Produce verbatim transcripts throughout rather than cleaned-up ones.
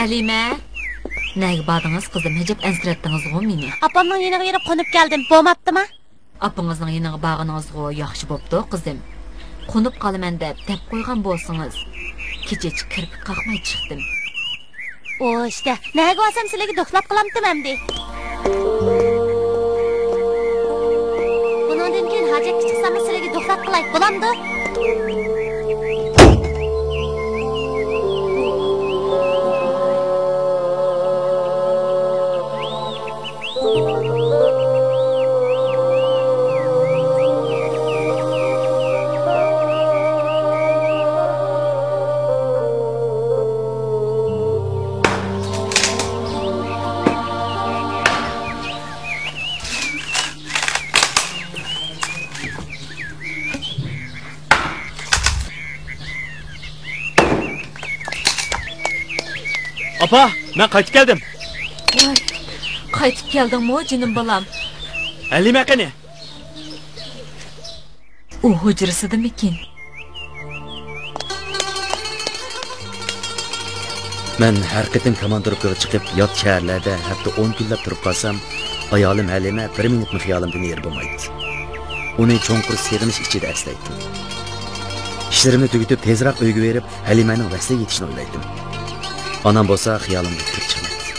ھەلىمە! نەگە باردىڭىز، قىزىم؟ ئەجەب ئەنسىرەتتىڭىزغۇ مېنى. ئاپامنىڭ يېنىغا بېرىپ قونۇپ كەلدىم. بولماپتىما؟ ئاپىڭىزنىڭ يېنىغا بارغىنىڭىزغۇ ياخشى بوپتۇ، قىزىم. قونۇپ قالىمەن دەپ دەپ قويغان بولسىڭىز. كېچىچە كىرپىك قاقماي چىقتىم. ئوشتە، نەگە بارسام سىلەرگە دوكلات قىلامتىم ئەمدى. بۇنىڭدىن كېيىن ھاجەتكە چىقساممۇ سىلەرگە دوكلات قىلاي، بولامدۇ؟ ئاپا، مەن قايتىپ كەلدىم. ۋاي، قايتىپ كەلدىڭمۇ، جېنىم بالام؟ ھەلىمە قېنى؟ ئۇ ھۇجرىسىدىمىكىن؟ مەن ھەر قېتىم كاماندىروپكىغا چىقىپ، يات شەھەرلەردە ھەپتە ئون كۈنلەپ تۇرۇپ قالسام، ئايالىم ھەلىمە بىر مىنۇتمۇ خىيالىمدىن ئېرى بولمايتتى. ئۇنى چوڭقۇر سېغىنىش ئىچىدە ئەسلەيتتىم. ئىشلىرىمنى تۈگىتىپ، تېزراق ئۆيگە بېرىپ، ھەلىمەنىڭ ۋەسلىگە يېتىشنى ئويلايتتىم. ئانام بولسا خىيالىمغا كىرىپ چىقمايتتى.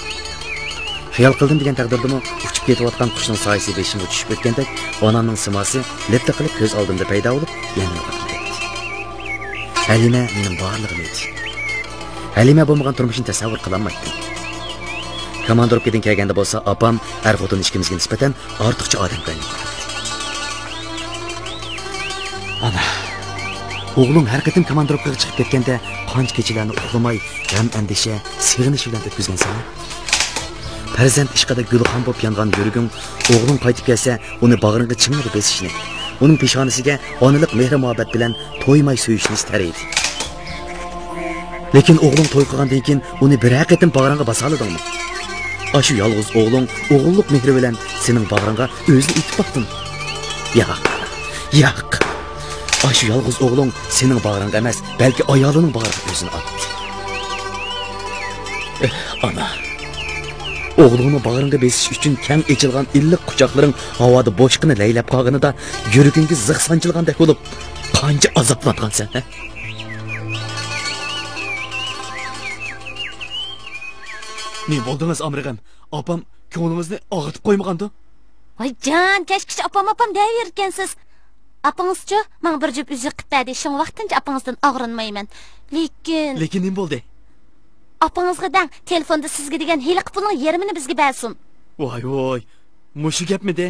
خىيال قىلدىم دېگەن تەقدىردىمۇ، ئۇچۇپ كېتىۋاتقان قۇشنىڭ سايىسى بېشىمغا چۈشۈپ ئۆتكەندەك، ئانامنىڭ سىماسى لىپتە قىلىپ كۆز ئالدىمدا پەيدا بولۇپ، يەنە يوقاپ كېتەتتى. ھەلىمە مېنىڭ بارلىقىم ئىدى. ھەلىمە بولمىغان تۇرمۇشنى تەسەۋۋۇر قىلالمايتتىم. كاماندىروپكىدىن كەلگەندە بولسا، ئاپام ئەر-خوتۇن ئىككىمىزگە نىسبەتەن ئارتۇقچە ئادەم بىلەن يوقىلاتتى. ئانا، ئوغلۇڭ ھەر قېتىم كاماندىروپكىغا چىقىپ كەتكەندە، قانچە كېچىلەرنى ئۇخلىماي، غەم-ئەندىشە، سېغىنىش بىلەن ئۆتكۈزگەنسەن. پەرزەنت ئىشقىدا گۈلخان بولۇپ يانغان يۈرىكىڭ، ئوغلۇڭ قايتىپ كەلسە، ئۇنى باغرىڭغا چىڭڭىدە بېسىشنى، ئۇنىڭ پېشانىسىگە ئانىلىق مېھرى-مۇھەببەت بىلەن تويماي سۆيۈشنى ئىستەر ئىدى. لېكىن ئوغلۇڭ توي قىلغاندىن كېيىن ئۇنى بىرەر قېتىم باغرىڭغا باسالىدىڭمۇ؟ ئاشۇ يالغۇز ئوغلۇڭ ئوغۇللۇق مېھرى بىلەن سېنىڭ باغرىڭغا ئۆزىنى ئېتىپ باقتىمۇ؟ ياق، ياق. ئاشۇ يالغۇز ئوغلۇڭ سېنىڭ باغرىڭغا ئەمەس، بەلكى ئايالىنىڭ باغرىغا ئۆزىنى ئاتتى. ئېھ، ئانا. ئوغلۇڭنى باغرىڭغا بېسىش ئۈچۈن كەڭ ئېچىلغان ئىللىق قۇچاقلىرىڭ ھاۋادا بوشقىنا لەيلەپ قالغىنىدا، يۈرىكىڭگە زىخ سانجىلغاندەك بولۇپ، قانچە ئازابلانغانسەن، ھە؟ نېمە بولدىڭىز، ئامرىغىم؟ ئاپام كۆڭلىڭىزنى ئاغرىتىپ قويمىغاندۇ؟ ۋاي جان، كەچكىچە ئاپام، ئاپام دەۋېرىدىكەنسىز. ئاپىڭىزچۇ؟ ماڭا بىر جۈپ ئۈزۈك قىلىپ بەردى، شۇڭا ۋاقتىنچە ئاپىڭىزدىن ئاغرىنمايمەن. لېكىن، لېكىن نېمە بولدى؟ ئاپىڭىزغا دەڭ، تېلېفوندا سىزگە دېگەن ھېلىقى پۇلنىڭ يېرىمىنى بىزگە بەرسۇن. ۋاي ۋاي، مۇشۇ گەپمىدى؟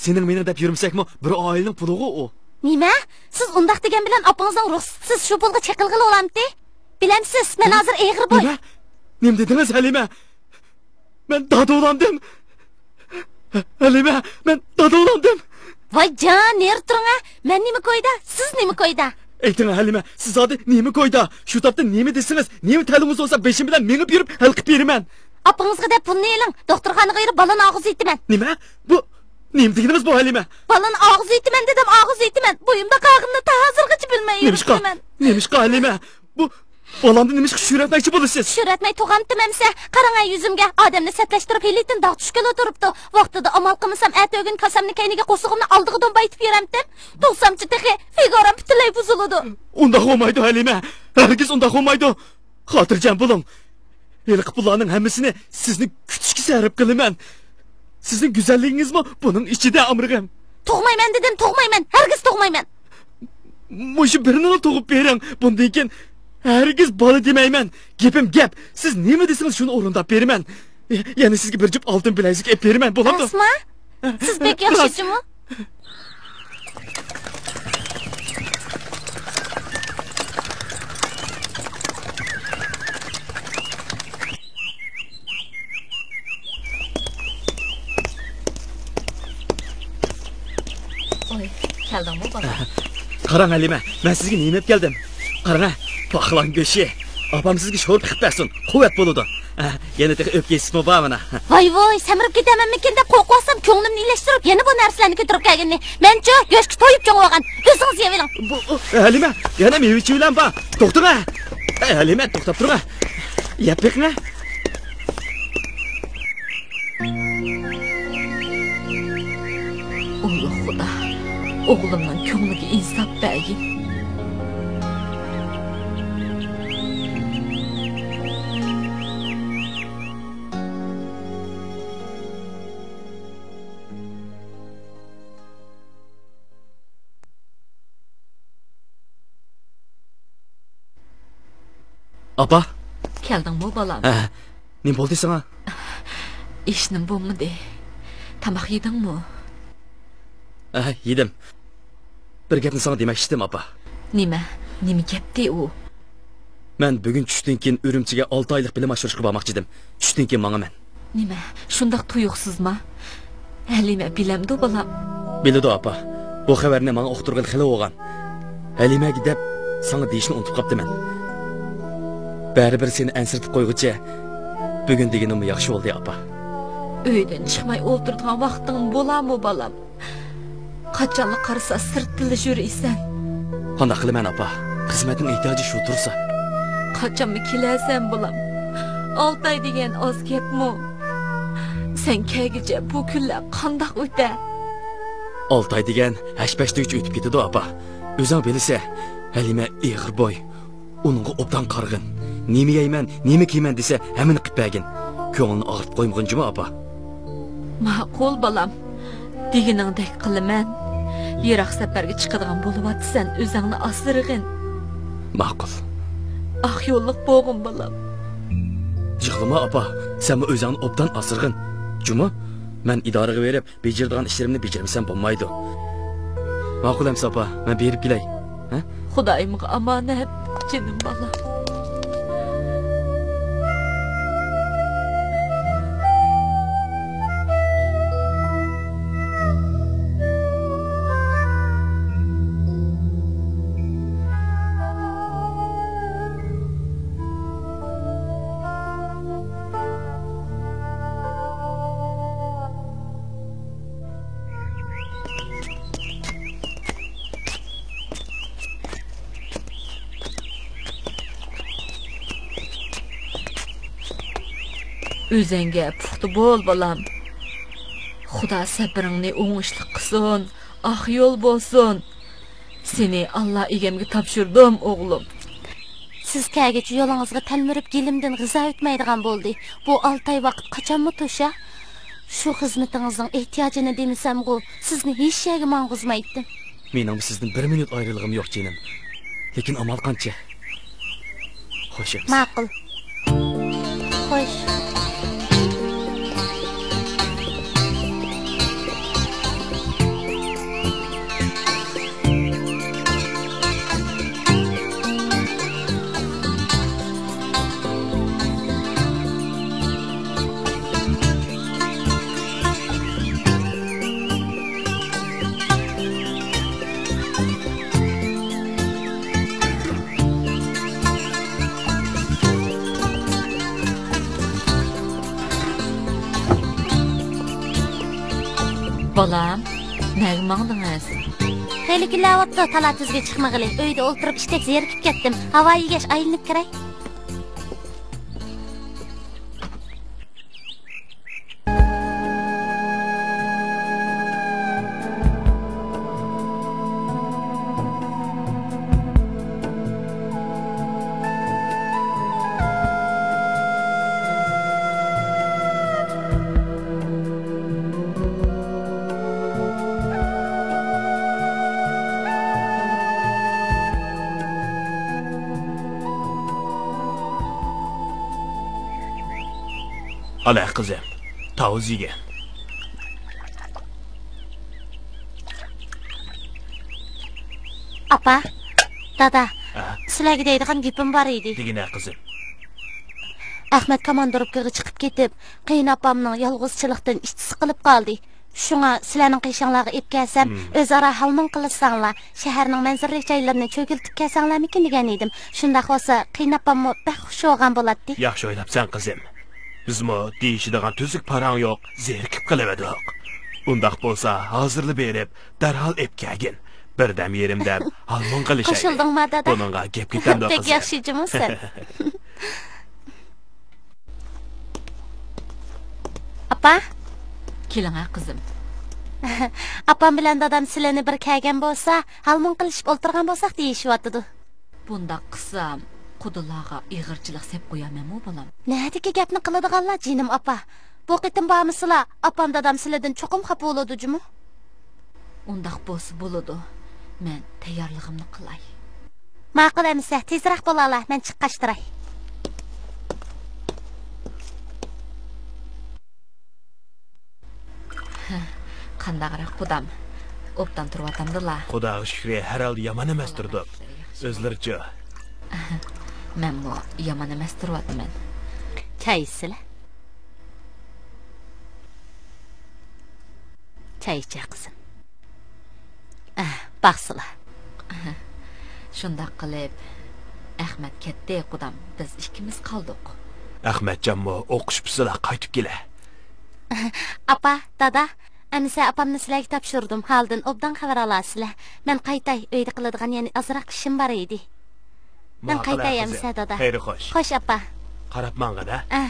سېنىڭ مېنىڭ دەپ يۈرمىسەكمۇ، بىر ئائىلىنىڭ پۇلىغۇ ئۇ. نېمە؟ سىز ئۇنداق دېگەن بىلەن ئاپىڭىزنىڭ رۇخسىتىسىز شۇ پۇلغا چېقىلغىلى بولامتى؟ بىلەمسىز، مەن ھازىر ئېغىر بوي. نېمە؟ نېمە دېدىڭىز، ھەلىمە؟ مەن دادا بولامدىم. ھەلىمە، مەن دادا بولامدىم. ۋاي جان، نېرى تۇرۇڭ ھە. مەن نېمە كويدا، سىز نېمە كويدا؟ ئېيتىڭ ھەلىمە، سىز زادى نېمە كويدا؟ شۇ تاپتا نېمە دېسىڭىز، نېمە تەلىپىڭىز بولسا بېشىم بىلەن مېڭىپ يۈرۈپ ھەل قىلىپ بېرىمەن. ئاپىڭىزغا دەپ پۇلنى ئېلىڭ، دوختۇرخانىغا بېرىپ بالىنى ئاغزىۋېتىمەن. نېمە؟ بۇ نېمە دېگىنىڭىز بۇ، ھەلىمە؟ بالىنى ئاغزىۋېتىمەن دېدىم، ئاغزىۋېتىمەن. بويۇمدا قالغىنىنى تا ھازىرغىچە بىلمەي يۈرۈپتىمەن. نېمىشقا؟ نېمىشقا، ھەلىمە؟ بۇ بالامنى نېمىشقا چۈشۈرۈۋەتمەكچى بولىسىز؟ چۈشۈرۈۋەتمەي تۇرغانتىم ئەمسە. قاراڭ ھە يۈزۈمگە، ئادەمنى سەتلەشتۈرۈپ ھېلىتىن داغ چۈشكىلى تۇرۇپتۇ. ۋاقتىدا ئامال قىلمىسام، ئەتە ئۆگۈن كاسامنى كەينىگە قورسىقىمنى ئالدىغا دومبايتىپ يۈرەمتىم. تۇغسامچۇ تېخى فىگۇرام پۈتۈنلەي بۇزۇلىدۇ. ئۇنداق بولمايدۇ، ھەلىمە. ھەرگىز ئۇنداق بولمايدۇ. خاتىرجەم بولۇڭ. ھېلىقى پۇللارنىڭ ھەممىسىنى سىزنى كۈتۈشكە سەرپ قىلىمەن. سىزنىڭ گۈزەللىكىڭىزمۇ بۇنىڭ ئىچىدە، ئامرىغىم. تۇغمايمەن دېدىم، تۇغمايمەن، ھەرگىز تۇغمايمەن. مۇشۇ بىرىنىلا تۇغۇپ بېرىڭ. بۇندىن كېيىن ھەرگىز بالا دېمەيمەن. گېپىم گەپ. سىز نېمە دېسىڭىز، شۇنى ئورۇنداپ بېرىمەن. يەنە سىزگە بىر جۈپ ئالتۇن بىلەزۈك ئېلىپ بېرىمەن، بولامدۇ؟ راستما؟ سىز بەك ياخشى جۇمۇ. ۋاي، كەلدىڭمۇ، بالام؟ قاراڭ، ھەلىمە، مەن سىزگە نېمە ئېلىپ كەلدىم؟ قاراڭ، پاقلان گۆشى. ئاپام سىزگە شورپا قىلىپ بەرسۇن، قۇۋۋەت بولىدۇ. يەنە تېخى ئۆپكە يېسىسىمۇ بار مانا. ۋاي ۋوي، سەمرىپ كېتەمەنمىكىن دەپ قورقۇۋاتسام، كۆڭلۈمنى ئىلەشتۈرۈپ، يەنە بۇ نەرسىلەرنى كۆتۈرۈپ كەلگىنى. مەنچۇ، گۆشكە تويۇپ چوڭىيىۋالغان. ئۆزىڭىز يەۋېلىڭ. بۇ، ئۇ، ھەلىمە، يەنە مېۋە-چېۋىلەرمۇ بار. توختىڭە. ھەلىمە، توختاپ تۇرۇڭە. يەپ بېقىڭە. ئۇلۇغ خۇدا، ئوغلۇمنىڭ كۆڭلىگە ئىنساپ بەرگىن. ئاپا! كەلدىڭمۇ، بالام؟ ھە. نېمە بولدى ساڭا؟ ھېچنېمە بولمىدى. تاماق يېدىڭمۇ؟ ھە، يېدىم. بىر گەپنى ساڭا دېمەكچىدىم، ئاپا. نېمە؟ نېمە گەپتى ئۇ؟ مەن بۈگۈن چۈشتىن كېيىن ئۈرۈمچىگە ئالتە ئايلىق بىلىم ئاشۇرۇشقا بارماقچىدىم. چۈشتىن كېيىن ماڭىمەن. نېمە، شۇنداق تۇيۇقسىزما؟ ھەلىمە بىلەمدۇ، بالام؟ بىلىدۇ، ئاپا. بۇ خەۋەرنى ماڭا ئۇقتۇرغىلى خېلى بولغان. ھەلىمەگە دەپ، ساڭا دېيىشنى ئۇنتۇپ قاپتىمەن. بەرىبىر سېنى ئەنسىرىتىپ قويغۇچە، بۈگۈن دېگىنىممۇ ياخشى بولدى، ئاپا. ئۆيدىن چىقماي ئولتۇرىدىغان ۋاقتىڭ بولارمۇ، بالام؟ قاچانلا قارىسا سىرتتىلا يۈرىسەن. قانداق قىلىمەن، ئاپا؟ خىزمەتنىڭ ئېھتىياجى شۇ تۇرسا. قاچانمۇ كېلەرسەن، بالام؟ ئالتە ئاي دېگەن ئاز گەپمۇ؟ سەن كەلگۈچە بۇ كۈنلەر قانداق ئۆتەر؟ ئالتە ئاي دېگەن ھەش-پەش دېگۈچە ئۆتۈپ كېتىدۇ، ئاپا. ئۆزۈڭ بىلىسەن، ھەلىمە ئېغىر بوي. ئۇنىڭغا ئوبدان قارىغىن. نېمە يەيمەن، نېمە كىيىمەن دېسە، ھەممىنى قىلىپ بەرگىن. كۆڭلىنى ئاغرىتىپ قويمىغىن جۇمۇ، ئاپا. ماقۇل، بالام. دېگىنىڭدەك قىلىمەن. يىراق سەپەرگە چىقىدىغان بولۇۋاتىسەن، ئۆزۈڭنى ئاسرىغىن. ماقۇل. ئاق يوللۇق بولغىن، بالام. يىغلىما، ئاپا. سەنمۇ ئۆزۈڭنى ئوبدان ئاسرىغىن. جۇمۇ، مەن ئىدارىگە بېرىپ، بېجىرىدىغان ئىشلىرىمنى بېجىرمىسەم بولمايدۇ. ماقۇل ئەمىسە ئاپا، مەن بېرىپ كېلەي. ھە؟ خۇدايىمغا ئامانەت، جېنىم بالام. ئۆزۈڭگە پۇختا بول، بالام. خۇدا سەپىرىڭنى ئوڭۇشلۇق قىلسۇن، ئاق يول بولسۇن. سېنى ئاللا ئىگەمگە تاپشۇردۇم، ئوغلۇم. سىز كەلگۈچە يولىڭىزغا تەلمۈرۈپ، گېلىمدىن غىزا ئۆتمەيدىغان بولدى. بۇ ئالتە ئاي ۋاقىت قاچانمۇ توشا؟ شۇ خىزمىتىڭىزنىڭ ئېھتىياجىنى دېمىسەمغۇ، سىزنى ھېچ يەرگە ماڭغۇزمايتتىم. مېنىڭمۇ سىزدىن بىر مىنۇت ئايرىلغۇم يوق، جېنىم. لېكىن ئامال قانچە؟ خوش ئەمىسە. ماقۇل. خوش. بالام، نەگە ماڭدىڭىز؟ خېلى كۈنلەۋاپتۇ تالا-تۈزگە چىقمىغىلى. ئۆيدە ئولتۇرۇپ ئىشتەك زېرىكىپ كەتتىم. ھاۋا يېگەچ ئايلىنىپ كىرەي. ئانا قىزىم، تاۋۇز يېگىن. ئاپا، دادا، ھە؟ سىلەرگە دەيدىغان گېپىم بار ئىدى. دېگىنە قىزىم. ئەخمەت كاماندىروپكىغا چىقىپ كېتىپ، قېيىنئاپامنىڭ يالغۇزچىلىقتىن ئىچى سىقىلىپ قالدى. شۇڭا سىلەرنىڭ قېشىڭلارغا ئېلىپ كەلسەم، مم، ئۆزئارا ھالمۇڭ قىلىشساڭلار، شەھەرنىڭ مەنزىرىلىك جايلىرىنى چۆگىلىتىپ كەلسەڭلارمىكىن دېگەن ئىدىم. شۇنداق بولسا، قېيىنئاپاممۇ بەك خۇش بولغان بولاتتى. ياخشى ئويلاپسەن، قىزىم. بىزمۇ دېيىشىدىغان تۈزۈك پاراڭ يوق، زېرىكىپ قېلىۋىدۇق. ئۇنداق بولسا، ھازىرلا بېرىپ، دەرھال ئېلىپ كەلگىن. بىردەم يېرىم دەپ، ھالمۇڭ قىلىشايلى. قوشۇلدۇڭما، دادا؟ بۇنىڭغا گەپ كېتەمدۇ، قىزىم؟ بەك ياخشى جۇمۇ سەن. ئاپا؟ كېلىڭە، قىزىم. ئاپام بىلەن دادام سىلىنى بىر كەلگەن بولسا، ھالمۇڭ قىلىشىپ ئولتۇرغان بولساق دېيىشىۋاتىدۇ. بۇنداق قىلسام، قۇدىلارغا ئېغىرچىلىق سېلىپ قويارمەنمۇ، بالام؟ نەدىكى گەپنى قىلىدىغانلار، جېنىم ئاپا؟ بۇ قېتىم بارمىسىلا، ئاپام دادام سىلىدىن چوقۇم خاپا بولىدۇ جۇمۇ. ئۇنداق بولسا بولىدۇ. مەن تەييارلىقىمنى قىلاي. ماقۇل ئەمىسە، تېزرەك بولالا، مەن چىققاچ تۇراي. قانداقراق قۇدام؟ ئوبدان تۇرۇۋاتامدىلا؟ خۇداغا شۈكرى، ھەر ھالدا يامان ئەمەس تۇردۇق. ئۆزلىرىچۇ؟ مەنمۇ يامان ئەمەس تۇرۇۋاتىمەن. چاي ئىچسىلە. چاي ئىچە، قىزىم. ئەھ، باقسىلا. شۇنداق قىلىپ، ئەخمەت كەتتى، قۇدام. بىز ئىككىمىز قالدۇق. ئەخمەتجانمۇ ئوقۇش پۈتسىلا قايتىپ كېلە. ئاپا، دادا، ئەمىسە ئاپامنى سىلەرگە تاپشۇردۇم. ھالىدىن ئوبدان خەۋەر ئالارسىلەر. مەن قايتاي، ئۆيدە قىلىدىغان يەنە ئازراق ئىشىم بار ئىدى. مەن ماقۇل قايتاي قىزىم. ئەمىسە دادا. خەير خوش. خوش ئاپا. قاراپ ماڭغىن ھە. ئە.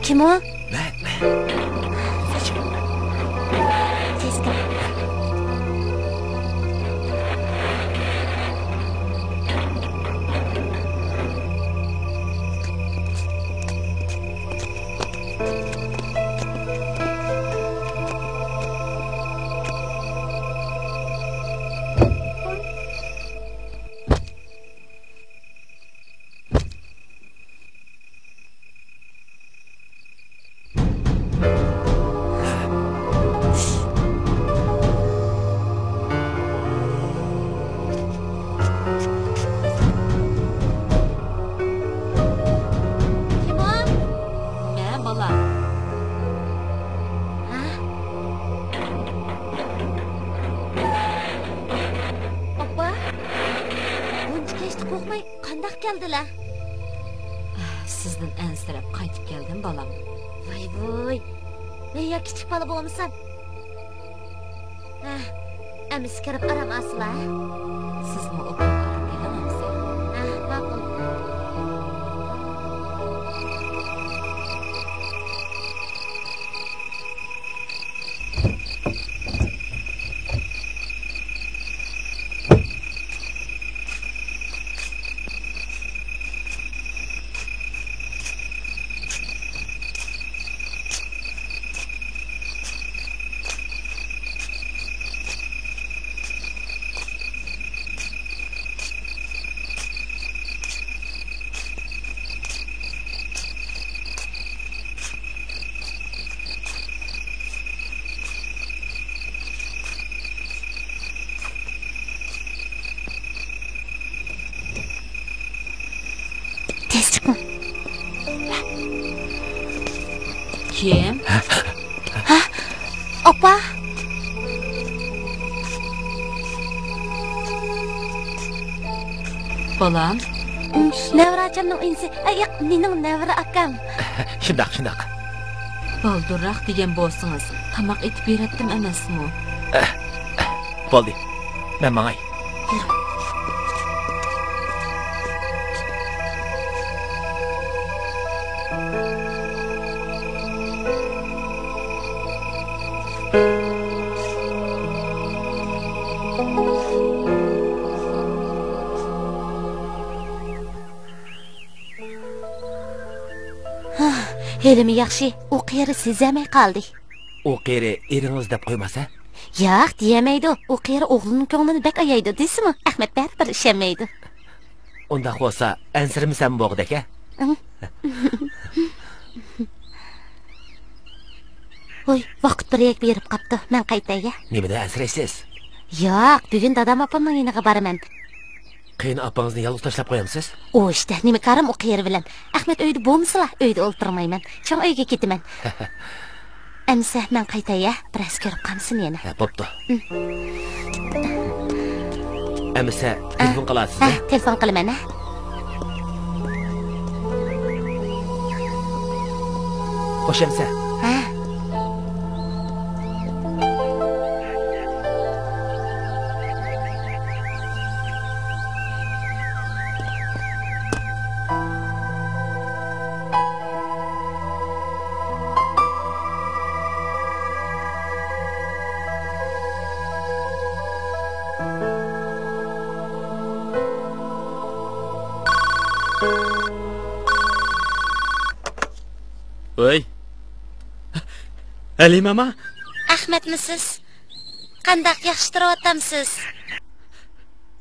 كىم ئۇ؟ مەن، مەن. تېز كىر. كىم ئۇ؟ مەن، بالام. ھە؟ ئاپا، بۇنچە كەچتە قورقماي قانداق كەلدىلە؟ سىزدىن ئەنسىرەپ قايتىپ كەلدىم، بالام. ۋاي ۋۇي، مەن يا كىچىك بالا بولمىسام. ھە، ئەمىسە كىرىپ ئارام ئالسىلا. سىزمۇ ئوبدان ئارام ئېلىڭ ئەمىسە. ھە، ماقۇل. تېز چىقىڭ. كىم؟ ھە؟ ئاپا! بالام. نەۋرە ئاچامنىڭ ئىنىسى. ئە، ياق، مېنىڭ نەۋرە ئاكام. شۇنداق، شۇنداق. بالدۇرراق دېگەن بولسىڭىز، تاماق ئېتىپ بېرەتتىم ئەمەسمۇ؟ بولدى، مەن ماڭاي. يۈرۈڭ. ھېلىمۇ ياخشى، ئۇ قېرى سېزەلمەي قالدى. ئۇ قېرى ئېرىڭىز دەپ قويماسا؟ ياق، دېيەلمەيدۇ. ئۇ قېرى ئوغلىنىڭ كۆڭلىنى بەك ئايايدۇ دېسىمۇ، ئەخمەت بەرىبىر ئىشەنمەيدۇ. ئۇنداق بولسا، ئەنسىرىمىسەم بولغۇدەك، ھە؟ ئىڭ. ۋوي، ۋاقىت بىر يەرگە بېرىپ قاپتۇ. مەن قايتاي، ھە؟ نېمىدە ئەنسىرەيسىز؟ ياق، بۈگۈن دادام ئاپامنىڭ يېنىغا بارىمەن. قېيىن ئاپىڭىزنى يالغۇز تاشلاپ قويامسىز؟ ئۇ ئىشتە نېمە كارىم ئۇ قېرى بىلەن؟ ئەخمەت ئۆيدە بولمىسىلا، ئۆيدە ئولتۇرمايمەن. شۇڭا ئۆيگە كېتىمەن. ئەمىسە، مەن قايتاي، ھە؟ بىرەرسى كۆرۈپ قالمىسۇن يەنە. ھە، بوپتۇ. ئەمىسە، تېلېفون قىلارسىز، ھە، ھە؟ تېلېفون قىلىمەن، ھە؟ خوش ئەمىسە. ھە. ۋەي. ھەلىمە ما؟ ئەخمەتمۇ سىز؟ قانداق، ياخشى تۇرۇۋاتامسىز؟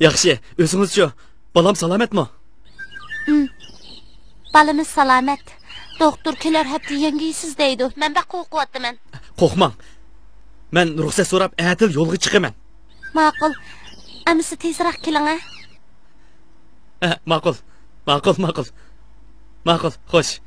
ياخشى، ئۆزىڭىزچۇ؟ بالام سالامەتمۇ؟ ئىم. بالىمىز سالامەت. دوختۇر كېلەر ھەپتە يەڭگىيسىز دەيدۇ. مەن بەك قورقۇۋاتىمەن. قورقماڭ. مەن رۇخسەت سوراپ ئەتىلا يولغا چىقىمەن. ماقۇل. ئەمىسە تېزراق كېلىڭە. ھە، ماقۇل. ماقۇل، ماقۇل. ماقۇل، خوش.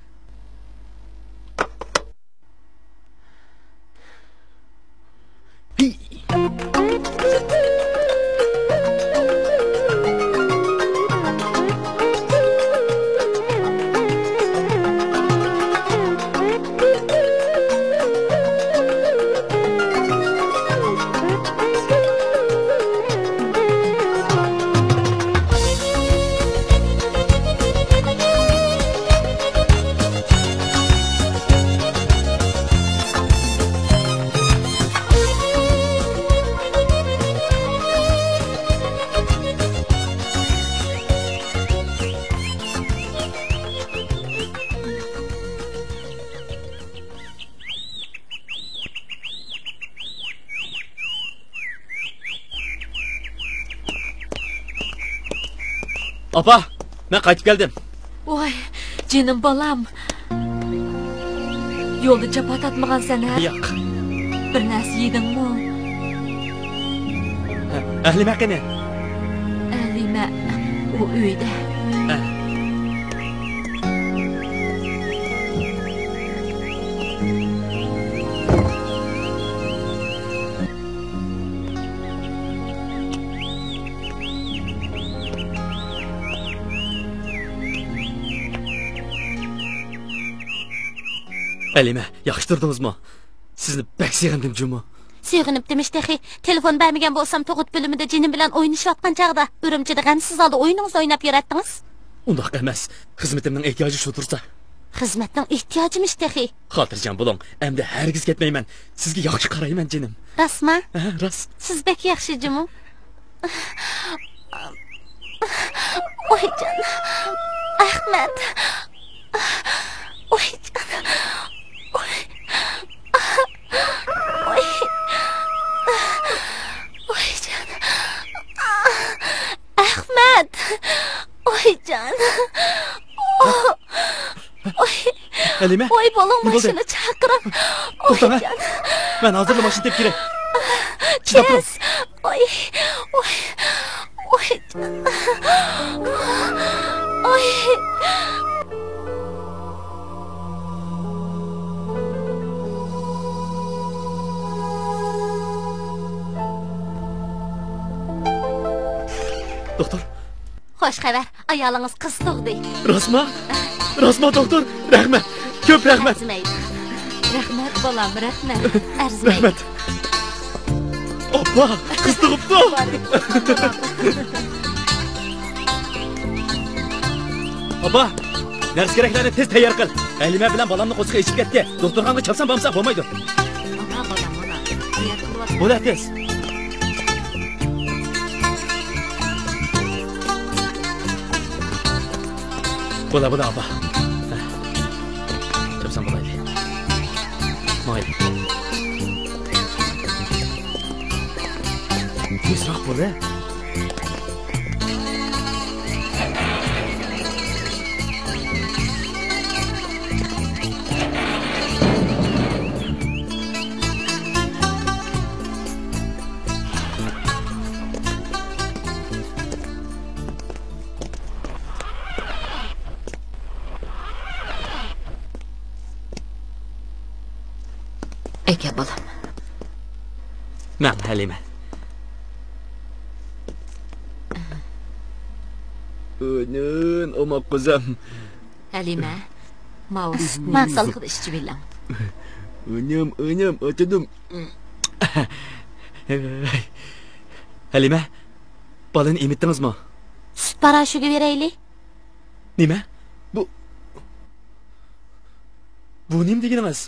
ئاپا، مەن قايتىپ كەلدىم. ۋاي، جېنىم بالام. يولدا جاپا تارتمىغانسەن، ھە؟ ياق. بىر نەرسە يېدىڭمۇ؟ ھە، ھەلىمە قېنى؟ ھەلىمە، ئۇ ئۆيدە. ھە. ھەلىمە، ياخشى تۇردىڭىزمۇ؟ سىزنى بەك سېغىندىم جۇمۇ. سېغىنىپتىمىش تېخى. تېلېفون بەرمىگەن بولسام، تۇغۇت بۆلۈمىدە جېنىم بىلەن ئوينىشىۋاتقان چاغدا ئۈرۈمچىدە غەمسىز ھالدا ئويۇنىڭىزنى ئويناپ يۈرەتتىڭىز. ئۇنداق ئەمەس. خىزمىتىمنىڭ ئېھتىياجى شۇ تۇرسا. خىزمەتنىڭ ئېھتىياجىمىش تېخى. خاتىرجەم بولۇڭ. ئەمدى ھەرگىز كەتمەيمەن. سىزگە ياخشى قارايمەن، جېنىم. راستما؟ ھە، راست. سىز بەك ياخشى جۇمۇ. ۋايجان. ئەخمەت. ۋايجان. ۋاي. ۋاي. ۋايجان. ئەخمەت. ۋايجان. ۋاي. ھەلىمە، ۋاي، بولۇڭ، نېمە بولدى؟ ماشىنا چاقىرىڭ. توختاڭ، ھە؟ ۋايجان. مەن ھازىرلا ماشىنا تېپىپ كېلەي. چىداپ تۇرۇڭ. تېز. ۋاي، ۋاي، ۋاي. ۋاي. دوختۇر. خوش خەۋەر، ئايالىڭىز قىز تۇغدى. راستما؟ راستما، دوختۇر؟ رەھمەت. كۆپ رەھمەت. ئەرزىمەيدۇ. رەھمەت، بالام، رەھمەت. ئەرزىمەيدۇ. رەھمەت. ئاپا، قىز تۇغۇپتۇ. ئاپا، نەرسە-كېرەكلەرنى تېز تەييار قىل. ھەلىمە بىلەن بالامنى قورسىقى ئېچىپ كەتتى. دوختۇرخانىغا چاپسان بارمىساق بولمايدۇ. مانا، بالام، مانا. تەييار قىلىۋاتىمەن. بولە، تېز. بولە، بولە، ئاپا. چاپسان بولايلى. ماڭايلى. تېزراق بول، ھە. ئەكە، بالام. مەن ھەلىمە. ئانام، ئاماق قىزىم. ھەلىمە، ماۋۇ سۈتنى ماقۇل. سالقىدا ئىچىۋېلىڭ. ئانام، ئانام، ئاتىدىم. ھەلىمە، بالىنى ئېمىتتىڭىزمۇ؟ سۈت پاراشوكى بېرەيلى. نېمە؟ بۇ، بۇ نېمە دېگىنىڭىز؟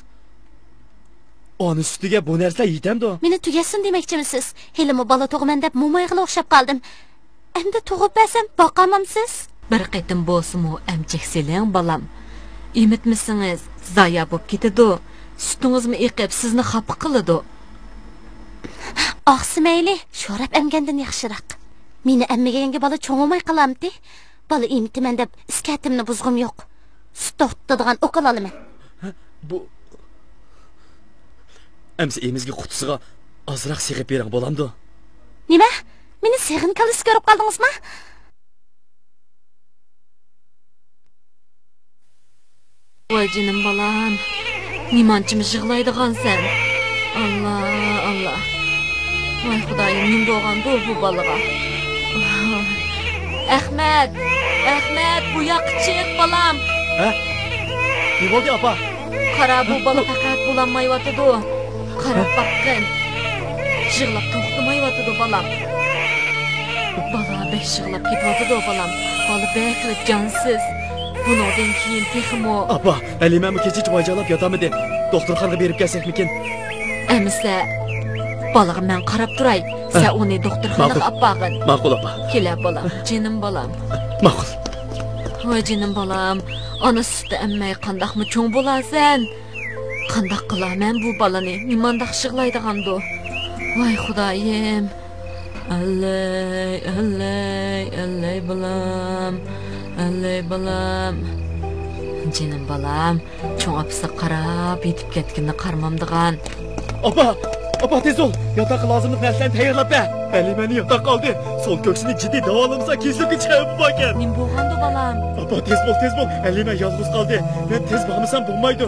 ئانا سۈتىگە بۇ نەرسىلەر يېتەمدۇ؟ مېنى تۈگەتسۇن دېمەكچىمىسىز؟ ھېلىمۇ بالا تۇغىمەن دەپ مومايغىلا ئوخشاپ قالدىم. ئەمدى تۇغۇپ بەرسەم باقامامسىز؟ بىر قېتىم بولسىمۇ ئەمچەك سېلىڭ، بالام. ئېمىتمىسىڭىز زايا بوپ كېتىدۇ. سۈتىڭىزمۇ ئېقىپ سىزنى خاپا قىلىدۇ. ئاقسا مەيلى، شوراپ ئەمگەندىن ياخشىراق. مېنى ئەممىگەنگە بالا چوڭىماي قالامتى؟ بالا ئېمىتىمەن دەپ ئىسكەتىمنى بۇزغۇم يوق. سۈت توختىتىدىغان ئوكۇل ئالىمەن. ھە؟ بۇ، ئەمسە ئېمىزگە قۇتىسىغا ئازراق سېغىپ بېرىڭ، بولامدۇ؟ نېمە؟ مېنى سېغىن كاللىسى كۆرۈپ قالدىڭىزما؟ ۋاي جېنىم بالام، نېمانچىمۇ يىغلايدىغانسەن؟ ئاللا، ئاللا. ۋاي خۇدايىم، نېمە بولغاندۇ بۇ بالىغا؟ ئەخمەت، ئەخمەت، بۇ ياققا چىق، بالام. ھە؟ نېمە بولدى، ئاپا؟ قارا، بۇ بالا پەقەت بولالمايۋاتىدۇ. قاراپ باققىن. يىغلاپ توختىمايۋاتىدۇ، بالام. بالا بەك يىغلاپ كېتىۋاتىدۇ، بالام. بالا بەكلا جانسىز. بۇنىڭدىن كېيىن تېخىمۇ. ئاپا، ھەلىمەمۇ كېچىچە ۋايجانلاپ ياتالمىدى. دوختۇرخانىغا بېرىپ كەلسەكمىكىن؟ ئەمىسە، بالىغا مەن قاراپ تۇراي. سەن ئۇنى دوختۇرخانىغا ئاپارغىن. ماقۇل، ئاپا. كېلە، بالام، جېنىم بالام. ماقۇل. ۋاي جېنىم بالام، ئانا سۈتى ئەممەي قانداقمۇ چوڭ بولارسەن؟ قانداق قىلارمەن بۇ بالىنى؟ نېمانداق يىغلايدىغاندۇ؟ ۋاي خۇدايىم. ئەللەي، ئەللەي، ئەللەي بالام، ئەللەي بالام. جېنىم بالام، چوڭ ئاپىسىغا قاراپ يېتىپ كەتكىنىنى قارىمامدىغان. ئاپا، ئاپا، تېز بول، ياتاققا لازىملىق نەرسىلەرنى تەييارلاپ بەر. ھەلىمەنى ياتاققا ئالدى. سول كۆكسىنى جىددىي داۋالىمىسا، كېسىلگە چىقىپ باركەن. نېمە بولغاندۇ، بالام؟ ئاپا، تېز بول، تېز بول. ھەلىمە يالغۇز قالدى. مەن تېز بارمىسام بولمايدۇ.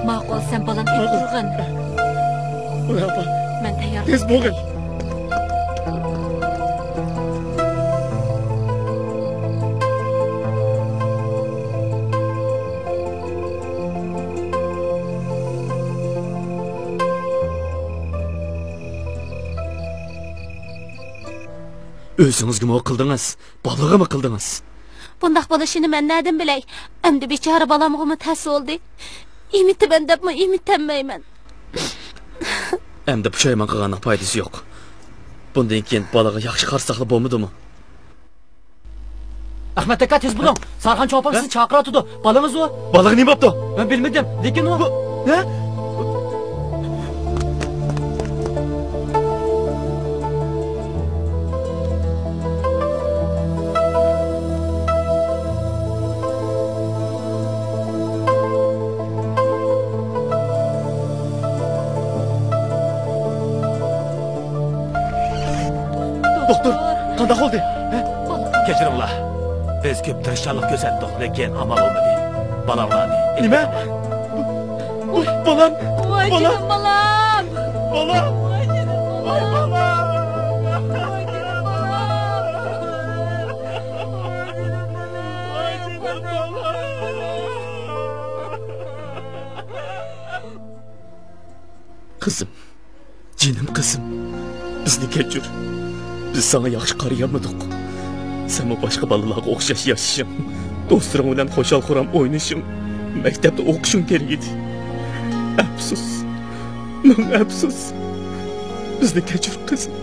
ماقۇل، سەن بالامنى ئېلىپ تۇرغىن. ئاپا. مەن تەييار. تېز بولغىن. ئۆزىڭىزگىمۇ قىلدىڭىز، بالىغىمۇ قىلدىڭىز. بۇنداق بولۇشىنى مەن نەدىن بىلەي؟ ئەمدى بىچارە بالامغىمۇ تەس بولدى. ئېمىتىمەن دەپمۇ ئېمىتەلمەيمەن. ئەمدى پۇشايمان قىلغاننىڭ پايدىسى يوق. بۇندىن كېيىن بالىغا ياخشى قارىساقلا بولمىدىمۇ؟ ئەخمەت ئاكا، تېز بولۇڭ. سارخان چوپان سىزنى چاقىرىۋاتىدۇ. بالىڭىزمۇ؟ بالىغا نېمە بوپتۇ؟ مەن بىلمىدىم، لېكىن ئۇ. ھە؟ دوختۇر، قانداق بولدى؟ ھە؟ كەچۈرۈڭلار. بىز كۆپ تىرىشچانلىق كۆرسەتتۇق، لېكىن ئامال بولمىدى. بالاڭلارنى ئېلىپ نېمە؟ كېتىڭلار. بۇ، بۇ بالام. ۋاي بالام. جېنىم بالام. بالام. ۋاي جېنىم ۋاي بالام. بالام. ۋاي جېنىم بالام. ۋاي جېنىم بالام. قىزىم، جېنىم قىزىم، بىزنى كەچۈر. بىز ساڭا ياخشى قارىيالمىدۇق. سەنمۇ باشقا بالىلارغا ئوخشاش ياشىشىڭ، دوستلىرىڭ بىلەن خۇشال-خۇرام ئوينىشىڭ، مەكتەپتە ئوقۇشۇڭ كېرەك ئىدى. ئەپسۇس، مىڭ ئەپسۇس. بىزنى كەچۈر، قىزىم.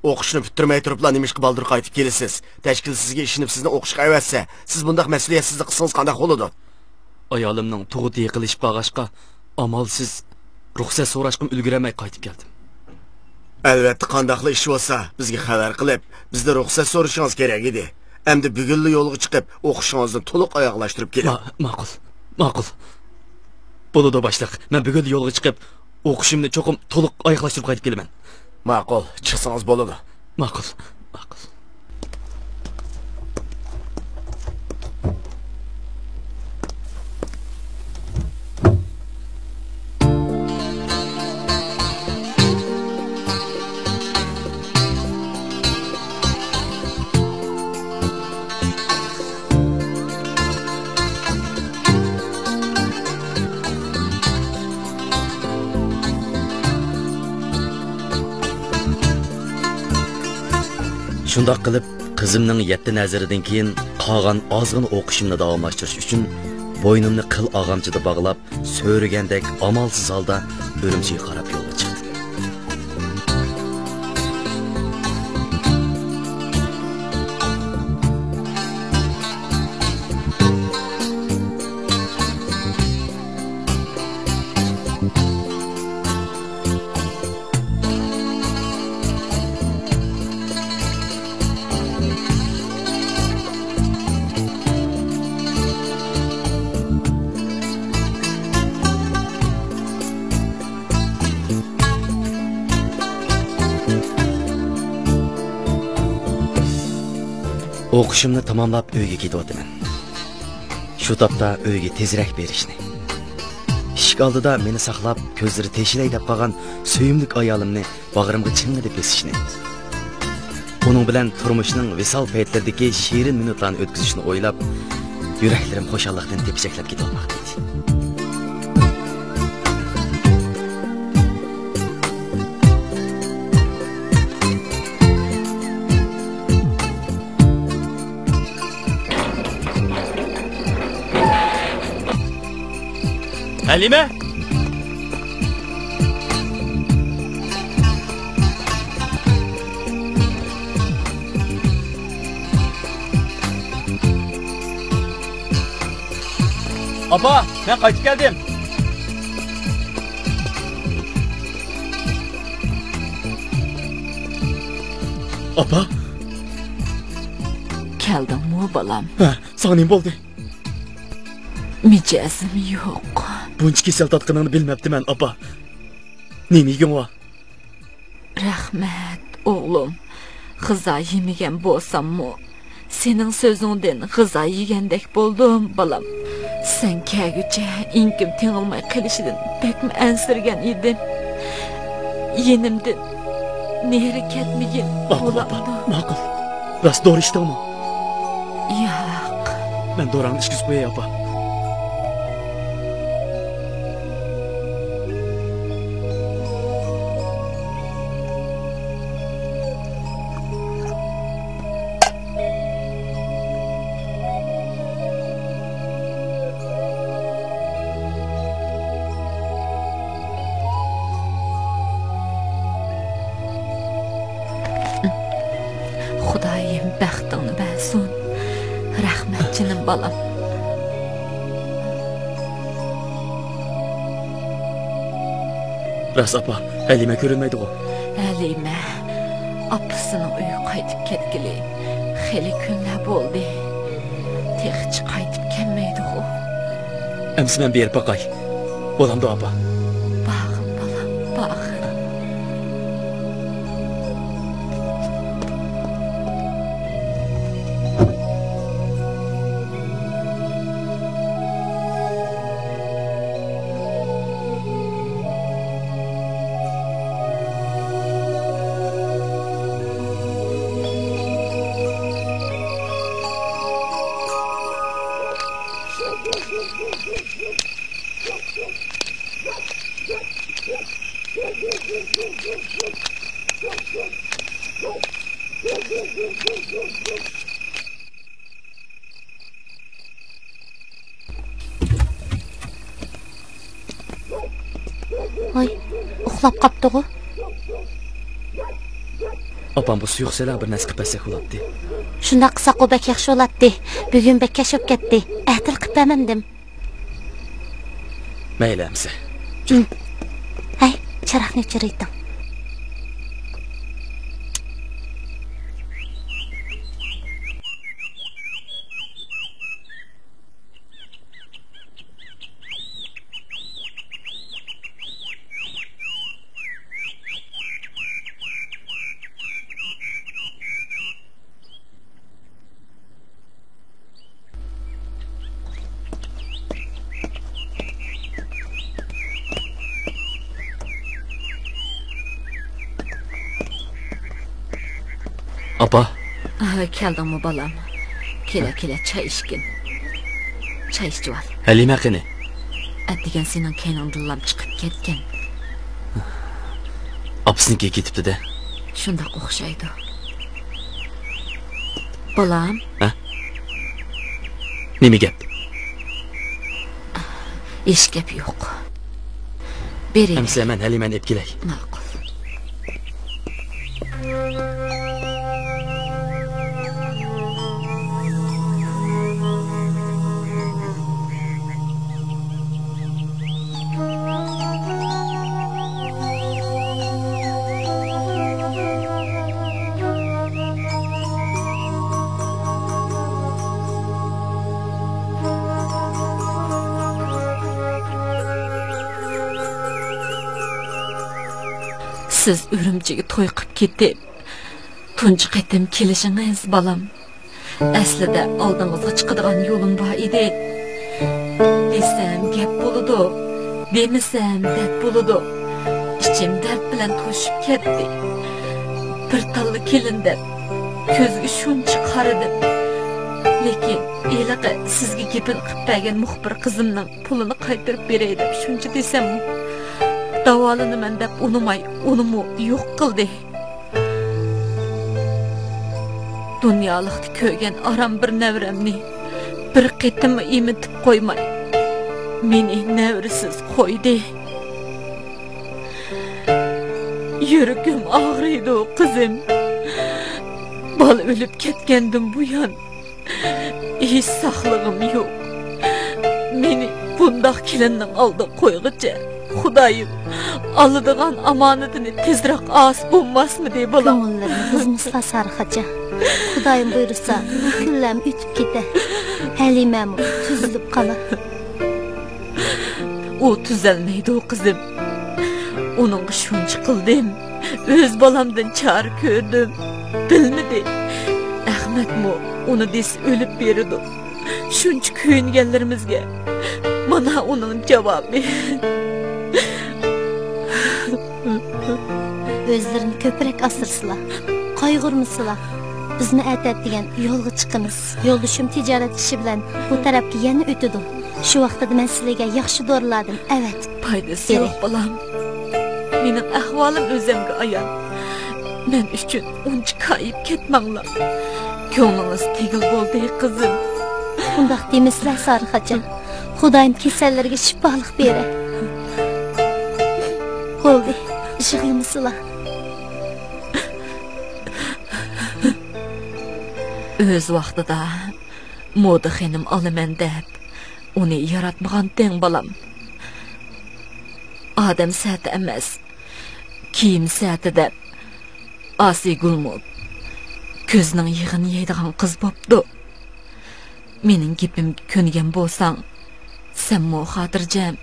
ئوقۇشنى پۈتتۈرمەي تۇرۇپلا نېمىشقا بالدۇر قايتىپ كېلىسىز؟ تەشكىل سىزگە ئىشىنىپ سىزنى ئوقۇشقا ئەۋەتسە، سىز بۇنداق مەسئۇلىيەتسىزلىك قىلسىڭىز قانداق بولىدۇ؟ ئايالىمنىڭ تۇغۇتى يېقىنلىشىپ قالغاچقا، ئامالسىز رۇخسەت سوراشقىمۇ ئۈلگۈرەلمەي قايتىپ كەلدىم. ئەلۋەتتە، قانداقلا ئىش بولسا، بىزگە خەۋەر قىلىپ، بىزدىن رۇخسەت سورىشىڭىز كېرەك ئىدى. ئەمدى بۈگۈنلا يولغا چىقىپ، ئوقۇشىڭىزنى تولۇق ئاياغلاشتۇرۇپ كېلىڭ. ما-، ماقۇل، ماقۇل. بولىدۇ، باشلىق. مەن بۈگۈنلا يولغا چىقىپ، ئوقۇشۇمنى چوقۇم تولۇق ئاياغلاشتۇرۇپ قايتىپ كېلىمەن. ماقۇل، چىقسىڭىز بولىدۇ. ماقۇل، ماقۇل. شۇنداق قىلىپ، قىزىمنىڭ يەتتە نەزىرىدىن كېيىن قالغان ئازغىنە ئوقۇشۇمنى داۋاملاشتۇرۇش ئۈچۈن، بوينۇمنى قىل ئاغامچىدا باغلاپ، سۆرىگەندەك ئامالسىز ھالدا ئۈرۈمچىگە قاراپ يولغا چىقتىم. ئوقۇشۇمنى تاماملاپ ئۆيگە كېتىۋاتىمەن. شۇ تاپتا ئۆيگە تېزرەك بېرىشنى، ئىشىك ئالدىدا مېنى ساقلاپ، كۆزلىرى تېشىلەي دەپ قالغان سۆيۈملۈك ئايالىمنى باغرىمغا چىڭڭىدە بېسىشنى، ئۇنىڭ بىلەن تۇرمۇشنىڭ ۋىسال پەيتلىرىدىكى شېرىن مىنۇتلارنى ئۆتكۈزۈشنى ئويلاپ، يۈرەكلىرىم خۇشاللىقتىن تېپىچەكلەپ كېتىۋاتماقتا ئىدى. ھەلىمە! ئاپا، مەن قايتىپ كەلدىم. ئاپا؟ كەلدىڭمۇ، بالام؟ ھە، ساڭا نېمە بولدى؟ مىجەزىم يوق. بۇنچە كېسەل تارتقىنىڭنى بىلمەپتىمەن، ئاپا. نېمە يېگىڭ بار؟ رەھمەت، ئوغلۇم. غىزا يېمىگەن بولساممۇ، سېنىڭ سۆزۈڭدىن غىزا يېگەندەك بولدۇم، بالام. سەن كەلگۈچە ئېڭىكىم تېڭىلماي قېلىشىدىن بەكمۇ ئەنسىرىگەن ئىدىم. يېنىمدىن نېرى كەتمىگىن، بولامدۇ؟ ماقۇل، ئاپا، ماقۇل. راست دورا ئىچتىڭمۇ؟ ياق. مەن دورامنى ئىچكۈزۈپ قوياي، ئاپا. خۇدايىم بەختىڭنى بەرسۇن. رەھمەت، جېنىم بالام. راست، ئاپا، ھەلىمە كۆرۈنمەيدىغۇ؟ ھەلىمە ئاپىسىنىڭ ئۆيىگە قايتىپ كەتكىلى خېلى كۈنلەر بولدى. تېخىچە قايتىپ كەلمەيدىغۇ؟ ئەمسە مەن بېرىپ باقاي. بولامدۇ، ئاپا؟ بارغىن، بالام، بارغىن. ۋاي، ئۇخلاپ قاپتىغۇ؟ ئاپام، بۇ سۇيۇق سەلەڭ بىر نەرسە قىلىپ بەرسەك بولاتتى. شۇنداق قىلساققۇ بەك ياخشى بولاتتى. بۈگۈن بەك كەچ بولۇپ كەتتى. ئەتىلا قىلىپ بەرمەمدىم. مەيلى ئەمسە. ھەي، چىراغنى ئۆچۈرۈۋېتىڭ. ئاپا. ئاھ، كەلدىڭمۇ، بالام؟ كېلە، كېلە، چاي ئىچكىن. چاي ئىچىۋال. ھەلىمە قېنى؟ ئەتىگەن سېنىڭ كەينىڭدىنلام چىقىپ كەتكەن. ئاپىسىنىڭكىگە كېتىپتۇ-دە. شۇنداق ئوخشايدۇ. بالام. ھە؟ نېمە گەپ؟ ھېچ گەپ يوق. بېرەي. ئەمسە مەن ھەلىمەنى ئېلىپ كېلەي. ماقۇل. سىز ئۈرۈمچىگە توي قىپ كېتىپ، تۇنجى قېتىم كېلىشىڭىز، بالام، ئەسلىدە ئالدىڭىزغا چىقىدىغان يولۇم بار ئىدى. دېسەم گەپ بولىدۇ، دېمىسەم دەپ بولىدۇ. ئىچىم دەرد بىلەن توشۇپ كەتتى. بىر تاللا كېلىن دەپ كۆزىگە شۇنچە قارىدىم. لېكىن ھېلىقى سىزگە گېپىنى قىپ بەرگەن مۇخبىر قىزىمنىڭ پۇلىنى قايتۇرۇپ بېرەي دەپ شۇنچە دېسەممۇ، داۋالىنىمەن دەپ ئۇنىماي، ئۇنىمۇ يوق قىلدى. دۇنيالىقتا كۆرگەن ئاران بىر نەۋرەمنى بىر قېتىممۇ ئېمىتىپ قويماي، مېنى نەۋرىسىز قويدى. يۈرىكىم ئاغرىيدۇ، قىزىم. بالا ئۆلۈپ كەتكەندىن بۇيان، ھېچ ساقلىقىم يوق. مېنى بۇنداق كېلىننىڭ ئالدىغا قويغۇچە، خۇدايىم، ئالىدىغان ئامانىتىنى تېزرەك ئالسا بولماسمىدى، بالام؟ كۆڭۈللىرىنى بۇزمىسىلا، سارىخاجان. خۇدايىم بۇيرۇسا، بۇ كۈنلەرمۇ ئۆتۈپ كېتە. ھەلىمەمۇ تۈزىلىپ قالا. ئۇ تۈزەلمەيدۇ، قىزىم. ئۇنىڭغا شۇنچە قىلدىم. ئۆز بالامدىن چارە كۆردۈم. بىلمىدى. ئەخمەتمۇ ئۇنى دېسە ئۆلۈپ بېرىدۇ. شۇنچە كۆيۈنگەنلىرىمىزگە مانا ئۇنىڭ جاۋابى. ئۆزلىرىنى كۆپرەك ئاسرىسىلا، قايغۇرمىسىلا. بىزمۇ ئەتە ئەتىگەن يولغا چىقىمىز. يولدىشىم تىجارەت ئىشى بىلەن بۇ تەرەپكە يەنە ئۆتىدۇ. شۇ ۋاقتىدا مەن سىلىگە ياخشى دورىلاردىن ئەۋەتىپ پايدىسى يوق، بېرەي. بالام. مېنىڭ ئەھۋالىم ئۆزۈمگە ئايان. مەن ئۈچۈن ئۇنچە كايىپ كەتمەڭلار. كۆڭلىڭىز تېگىل بولدى، قىزىم. ئۇنداق دېمىسىلە، سارىخاجان. خۇدايىم كېسەللىرىگە شىپالىق بېرە. بولدى، يىغلىمىسىلا. ئۆز ۋاقتىدا مودا خېنىم ئالىمەن دەپ، ئۇنى ياراتمىغانتىڭ، بالام. ئادەم سەتى ئەمەس، كىيىم سەتى دەپ، ئاسىيگۈلمۇ كۆزنىڭ يېغىنى يەيدىغان قىز بوپتۇ. مېنىڭ گېپىمگە كۆنگەن بولساڭ، سەنمۇ خاتىرجەم،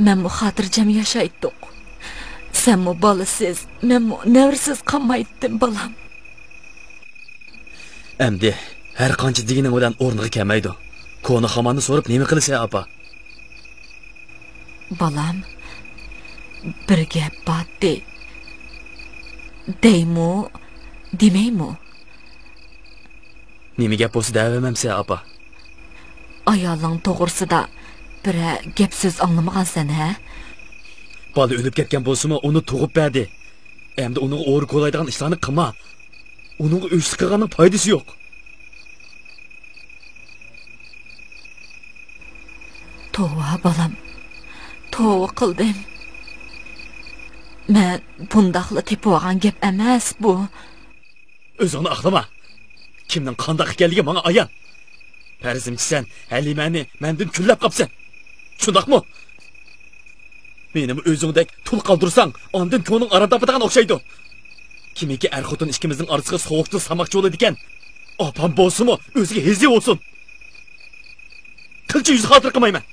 مەنمۇ خاتىرجەم ياشايتتۇق. سەنمۇ بالىسىز، مەنمۇ نەۋرىسىز قالمايتتىم، بالام. ئەمدى ھەر قانچە دېگىنىڭ بىلەن ئورنىغا كەلمەيدۇ. كونا خاماننى سورۇپ نېمە قىلىسەن، ئاپا؟ بالام، بىر گەپ باتتى. دەيمۇ، دېمەيمۇ؟ نېمە گەپ بولسا دەۋەرمەمسەن، ئاپا؟ ئايالىڭ توغرىسىدا بىرەر گەپ سۆز ئاڭلىمىغانسەن، ھە؟ بالا ئۆلۈپ كەتكەن بولسىمۇ، ئۇنى تۇغۇپ بەردى. ئەمدى ئۇنىڭغا ئورا كولايدىغان ئىشلارنى قىلما. ئۇنىڭغا ئۆچلۈك قىلغاننىڭ پايدىسى يوق. توۋا، بالام، توۋا قىلدىم. مەن بۇنداقلا تېپىۋالغان گەپ ئەمەس بۇ. ئۆزۈڭنى ئاقلىما. كىمنىڭ قانداق ئىكەنلىكى ماڭا ئايان. پەرىزىمچە سەن ھەلىمەنى مەندىن كۈنلەپ قاپسەن. شۇنداقمۇ؟ مېنىمۇ ئۆزۈڭدەك تۇل قالدۇرساڭ، ئاندىن كۆڭلۈڭ ئارام تاپىدىغان ئوخشايدۇ. كىمكى ئەر-خوتۇن ئىككىمىزنىڭ ئارىسىغا سوغۇق تۇز سالماقچى بولىدىكەن. ئاپام بولسىمۇ ئۆزىگە ھېزى بولسۇن. قىلچە يۈز خاتىرە قىلمايمەن.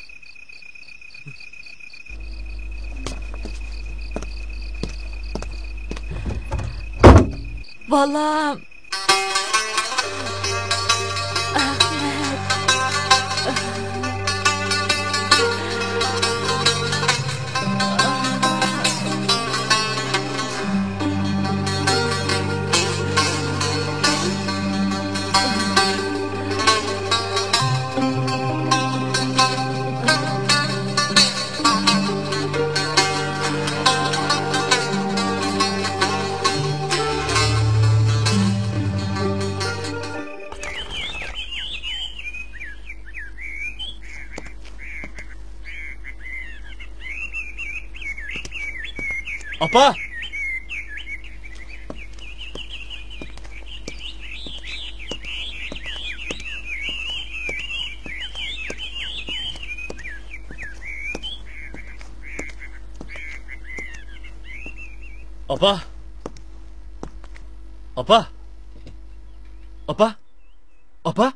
بالام. ئەخمەت. ئاپا! ئاپا! ئاپا! ئاپا! ئاپا!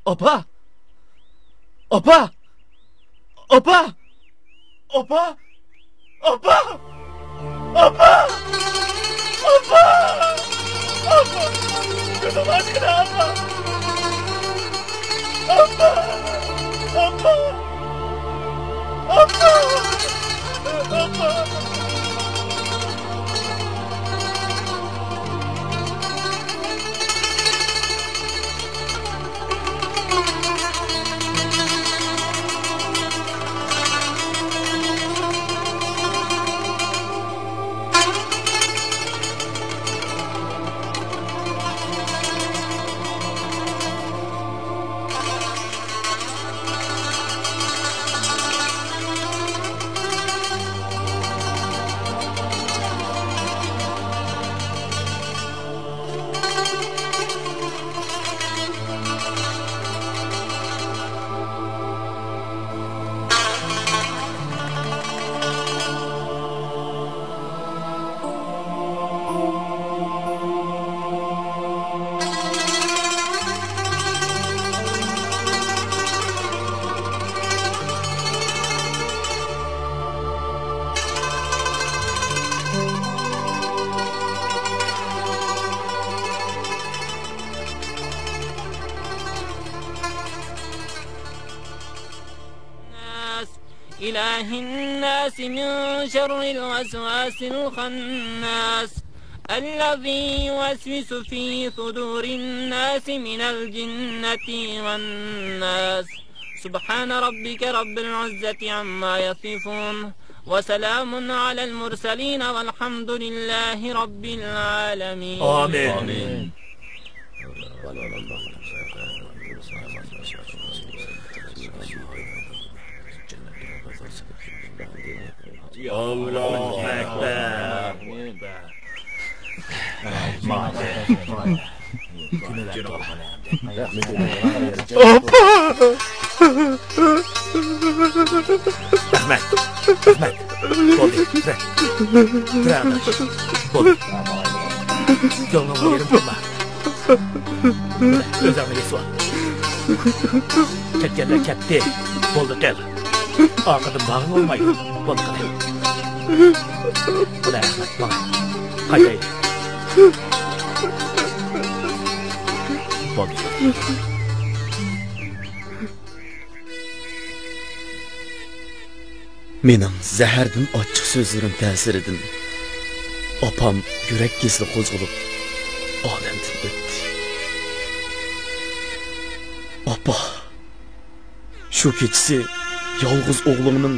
ئاپا! ئاپا! ئاپا! ئاپا! ئاپا! ئاپا! ئاپا! ئاپا! كۆزۈڭنى ئاچقىنا، ئاپا! ئاپا! ئاپا! ئاپا! ئاپا! الناس، إله الناس، من شر الوسواس الخناس، الذي يوسوس في صدور الناس من الجنة والناس. سبحان ربك رب العزة عما يصفون، وسلام على المرسلين، والحمد لله رب العالمين. آمين. الله أكبر. ئاپا! رەھمەت. رەھمەت. بولدى. بولدى. كۆڭلۈڭنى يېرىم قىلما. ئۆزۈڭنى يېسىۋال. كەتكەنلەر كەتتى. بولدى، قىل. ئارقىدىن بارغىلى بولمايدۇ. بولدى، قىل. بولدى، رەھمەت. ماڭا. قايتايلى. بولدى. مېنىڭ زەھەردىن ئاچچىق سۆزلىرىم تەسىرىدىن ئاپام يۈرەك كېسىلى قوزغىلىپ، ئالەمدىن ئۆتتى. ئاپا! شۇ كېچىسى يالغۇز ئوغلۇڭنىڭ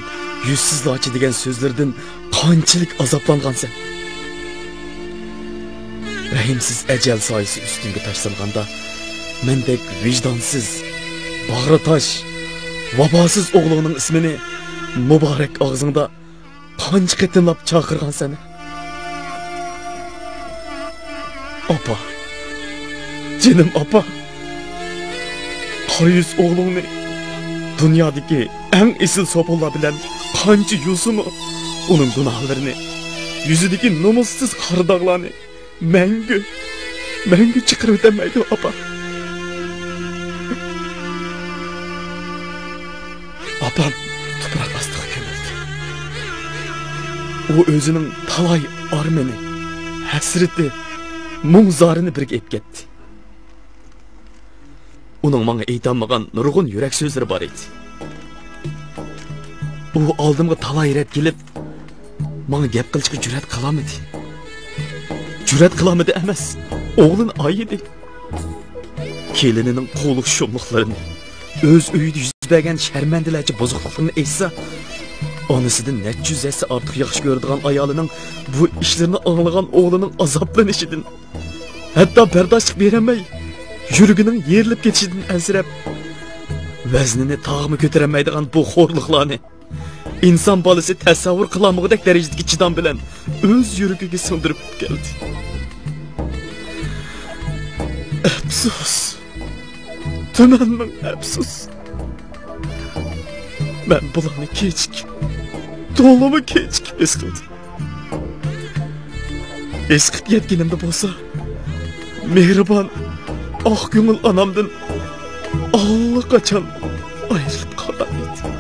يۈزسىز لاچا دېگەن سۆزلىرىدىن قانچىلىك ئازابلانغانسەن؟ رەھىمسىز ئەجەل سايىسى ئۈستۈڭگە تاشلانغاندا، مەندەك ۋىجدانسىز، باغرى تاش، ۋاپاسىز ئوغلۇڭنىڭ ئىسمىنى مۇبارەك ئاغزىڭدا قانچە قېتىملاپ چاقىرغان سەن؟ ئاپا، جېنىم ئاپا، قارا يۈز ئوغلۇڭنى دۇنيادىكى ئەڭ ئېسىل سوپۇنلار بىلەن قانچە يۇسىمۇ، ئۇنىڭ گۇناھلىرىنى، يۈزىدىكى نومۇسسىز قارا داغلارنى مەڭگۈ، مەڭگۈ چىقىرىۋېتەلمەيدۇ، ئاپا. ئاپام تۇپراق ئاستىغا كۆمۈلدى. ئۇ ئۆزىنىڭ تالاي ئارمىنى، ھەسرىتى، مۇڭ-زارىنى بىرگە ئېلىپ كەتتى. ئۇنىڭ ماڭا ئېيتالمىغان نۇرغۇن يۈرەك سۆزلىرى بار ئىدى. ئۇ ئالدىمغا تالاي رەت كېلىپ، ماڭا گەپ قىلىشقا جۈرئەت قىلالمىدى. جۈرئەت قىلالمىدى ئەمەس، ئوغلىنى ئايىدى. كېلىنىنىڭ قۇۋلۇق-شۇملۇقلىرىنى، ئۆز ئۆيىدە يۈز بەرگەن شەرمەندىلەرچە بۇزۇقلۇقلىرىنى ئېيتسا، ئانىسىدىن نەچچە يۈز ھەسسە ئارتۇق ياخشى كۆرىدىغان ئايالىنىڭ بۇ ئىشلىرىنى ئاڭلىغان ئوغلىنىڭ ئازابلىنىشىدىن، ھەتتا بەرداشلىق بېرەلمەي، يۈرىكىنىڭ يېرىلىپ كېتىشىدىن ئەنسىرەپ، ۋەزنىنى تاغمۇ كۆتۈرەلمەيدىغان بۇ خورلۇقلارنى ئىنسان بالىسى تەسەۋۋۇر قىلالمىغۇدەك دەرىجىدىكى چىدام بىلەن ئۆز يۈرىكىگە سىڭدۈرۈپ كەلدى. ئەپسۇس! تۈمەن مىڭ ئەپسۇس! مەن بۇلارنى كېچىك، تولىمۇ كېچىك ھېس قىلدىم. ئېسىقىپ يەتكىنىمدە بولسا، مېھرىبان، ئاق كۆڭۈل ئانامدىن ئاللىقاچان ئايرىلىپ قالغان ئىدىم.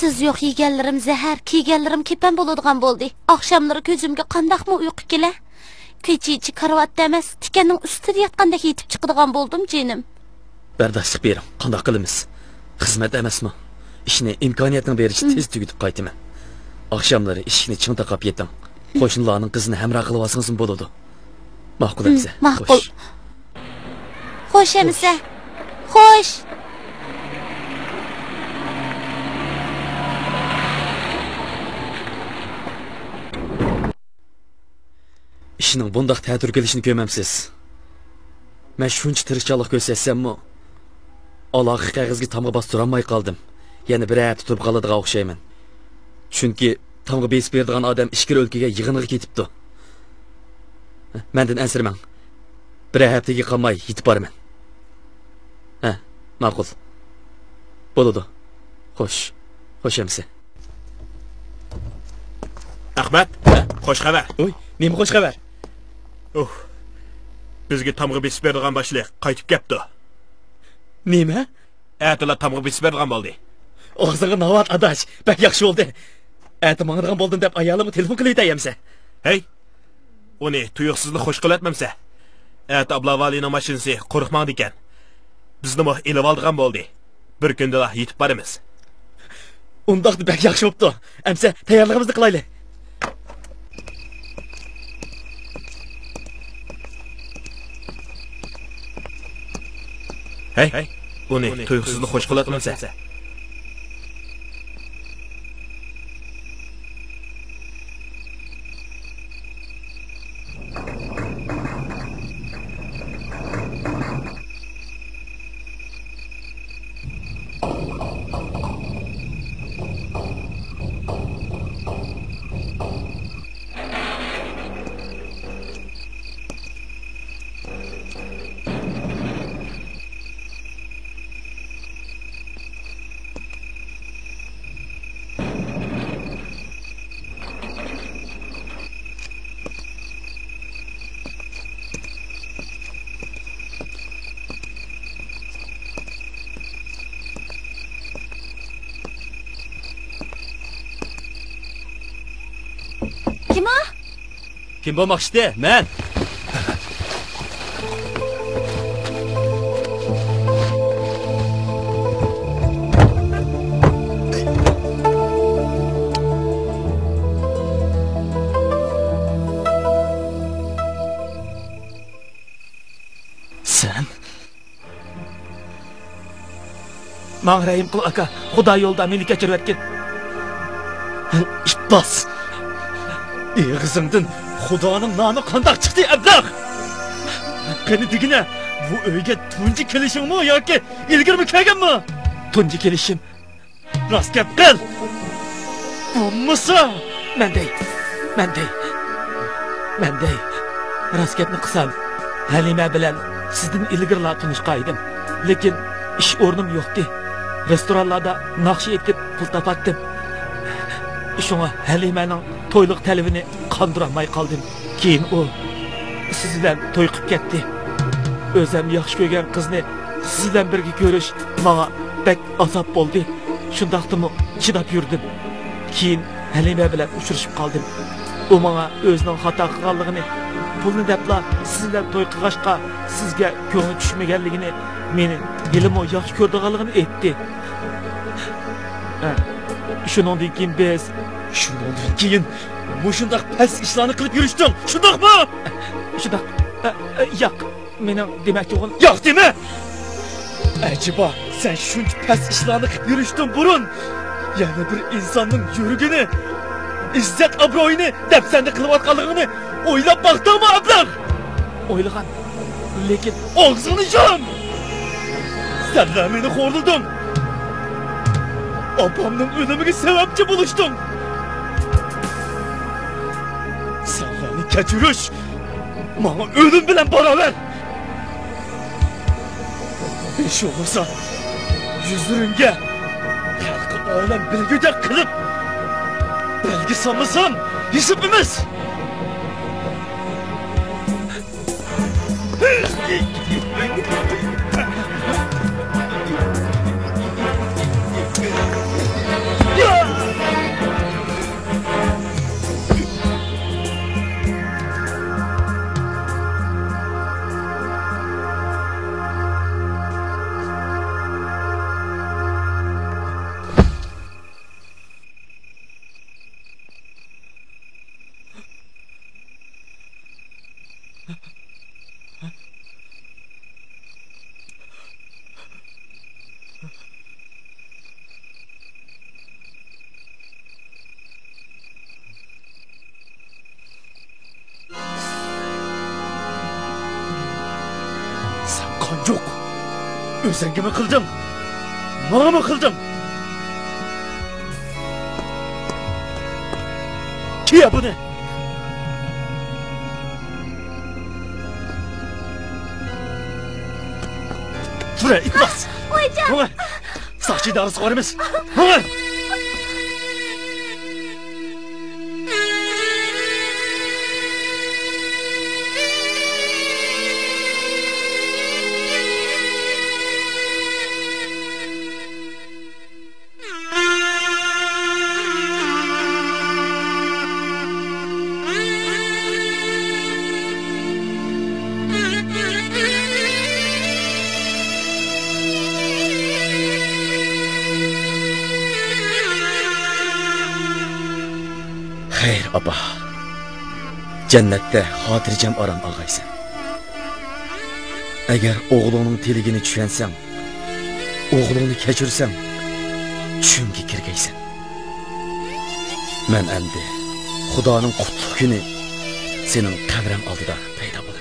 سىز يوق يېگەنلىرىم زەھەر، كىيگەنلىرىم كېپەن بولىدىغان بولدى. ئاخشاملىرى كۆزۈمگە قانداقمۇ ئۇيقۇ كېلە؟ كېچىچە كارىۋاتتا ئەمەس، تىكەننىڭ ئۈستىدە ياتقاندەك يېتىپ چىقىدىغان بولدۇم، جېنىم. بەرداشلىق بېرىڭ، قانداق قىلىمىز؟ خىزمەت ئەمەسمۇ؟ ئىشنى ئىمكانىيەتنىڭ بېرىچە تېز تۈگىتىپ قايتىمەن. ئاخشاملىرى ئىشىكنى چىڭ تاقاپ يېتىڭ. قوشنىلارنىڭ قىزىنى ھەمراھ قىلىۋالسىڭىزمۇ بولىدۇ. ماقۇل ئەمىسە. ماقۇل. خوش. خوش ئەمىسە. خوش. ئىشنىڭ بۇنداق تەتۈر كېلىشىنى كۆرمەمسىز؟ مەن شۇنچە تىرىشچانلىق كۆرسەتسەممۇ، ئالاقە قەغىزىگە تامغا باستۇرالماي قالدىم. يەنە بىرەر ھەپتە تۇرۇپ قالىدىغان ئوخشايمەن. چۈنكى تامغا بېسىپ بېرىدىغان ئادەم ئىچكىرى ئۆلكىگە يىغىنغا كېتىپتۇ. مەندىن ئەنسىرىمەڭ. بىرەر ھەپتىگە قالماي يېتىپ بارىمەن. ھە، ماقۇل. بولىدۇ. خوش. خوش ئەمىسە. ئەخمەت، خوش خەۋەر. ۋوي، نېمە خوش خەۋەر؟ ئۇھ، بىزگە تامغا بېسىپ بېرىدىغان باشلىق قايتىپ كەپتۇ. نېمە؟ ئەتىلا تامغا بېسىپ بېرىدىغان بولدى. ئاغزىڭغا ناۋات، ئاداش. بەك ياخشى بولدى. ئەتە ماڭىدىغان بولدۇم دەپ ئايالىمغا تېلېفون قىلىۋېتەي ئەمىسە. ھەي، ئۇنى تۇيۇقسىزلا خوش قىلىۋەتمەمسە. ئەتە ئابلاۋالىنىڭ ماشىنىسى قۇرۇق ماڭىدىكەن. بىزنىمۇ ئېلىۋالىدىغان بولدى. بىر كۈندىلا يېتىپ بارىمىز. ئۇنداقتا بەك ياخشى بوپتۇ. ئەمسە تەييارلىقىمىزنى قىلايلى. ھەي، ئۇنى تۇيۇقسىزلا خوش قىلىۋەتمەمسە. كىم ئۇ؟ كىم بولماقچىدى؟ مەن. سەن؟ ماڭا رەھىم قىل، ئاكا. خۇدا يولىدا مېنى كەچۈرۈۋەتكىن. ئىپلاس! ئېغىزىڭدىن خۇدانىڭ نامى قانداق چىقتى، ئەبلەخ؟ قېنى دېگىنە، بۇ ئۆيگە تۇنجى كېلىشىڭمۇ ياكى ئىلگىرىمۇ كەلگەنمۇ؟ تۇنجى كېلىشىم. راست گەپ قىل! بولمىسا! مەن دەي، مەن دەي، مەن دەي. راست گەپنى قىلسام، ھەلىمە بىلەن سىزدىن ئىلگىرىلا تونۇشقان ئىدىم. لېكىن ئىش ئورنۇم يوقتى. رېستورانلاردا ناخشا ئېيتىپ پۇل تاپاتتىم. شۇڭا ھەلىمەنىڭ تويلۇق تەلىپىنى قاندۇرالماي قالدىم. كېيىن ئۇ سىز بىلەن توي قىپ كەتتى. ئۆزەم ياخشى كۆرگەن قىزنى سىز بىلەن بىرگە كۆرۈش ماڭا بەك ئازاب بولدى. شۇنداقتىمۇ چىداپ يۈردۈم. كېيىن ھەلىمە بىلەن ئۇچرىشىپ قالدىم. ئۇ ماڭا ئۆزىنىڭ خاتا قىلغانلىقىنى، پۇلنى دەپلا سىز بىلەن توي قىلغاچقا سىزگە كۆڭلى چۈشمىگەنلىكىنى، مېنى ھېلىمۇ ياخشى كۆرىدىغانلىقىنى ئېيتتى. ھە، شۇنىڭدىن كېيىن بىز. شۇنىڭدىن كېيىن مۇشۇنداق پەس ئىشلارنى قىلىپ يۈرۈشتۈڭ، شۇنداقمۇ؟ شۇنداق. ئە، ئە، ياق، مېنىڭ دېمەكچى بولغىنىم. ياق دېمە! ئەجەبا، سەن شۇنچە پەس ئىشلارنى قىلىپ يۈرۈشتىن بۇرۇن، يەنە بىر ئىنساننىڭ يۈرىكىنى، ئىززەت-ئابرۇيىنى دەپسەندە قىلىۋاتقانلىقىڭنى ئويلاپ باقتىڭمۇ، ئەبلەخ؟ ئويلىغان، لېكىن. ئاغزىڭنى يۇم! سەنلەر مېنى خورلىدىڭ. ئاپامنىڭ ئۆلۈمىگە سەۋەبچى بولۇشتۇڭ. سەنلەرنى كەچۈرۈش ماڭا ئۆلۈم بىلەن باراۋەر. ھېچ بولمىسا، يۈزلىرىڭگە خەلقى ئالەم بىلگۈدەك قىلىپ بەلگە سالمىسام، ھېساب ئەمەس. سەن قانجۇق! ئۆزۈڭگىمۇ قىلدىڭ، ماڭىمۇ قىلدىڭ! كىيە بۇنى! تۇرە، ئىپلاس! ۋايجان! ماڭا! ساقچى ئىدارىسىغا بارىمىز! ماڭا! خەير، ئاپا. جەننەتتە خاتىرجەم ئارام ئالغايسەن. ئەگەر ئوغلۇڭنىڭ تىلىكىنى چۈشەنسەڭ، ئوغلۇڭنى كەچۈرسەڭ، چۈشۈمگە كىرگەيسەن. مەن ئەمدى خۇدانىڭ قۇتلۇق كۈنى سېنىڭ قەبرەڭ ئالدىدا پەيدا بولىمەن.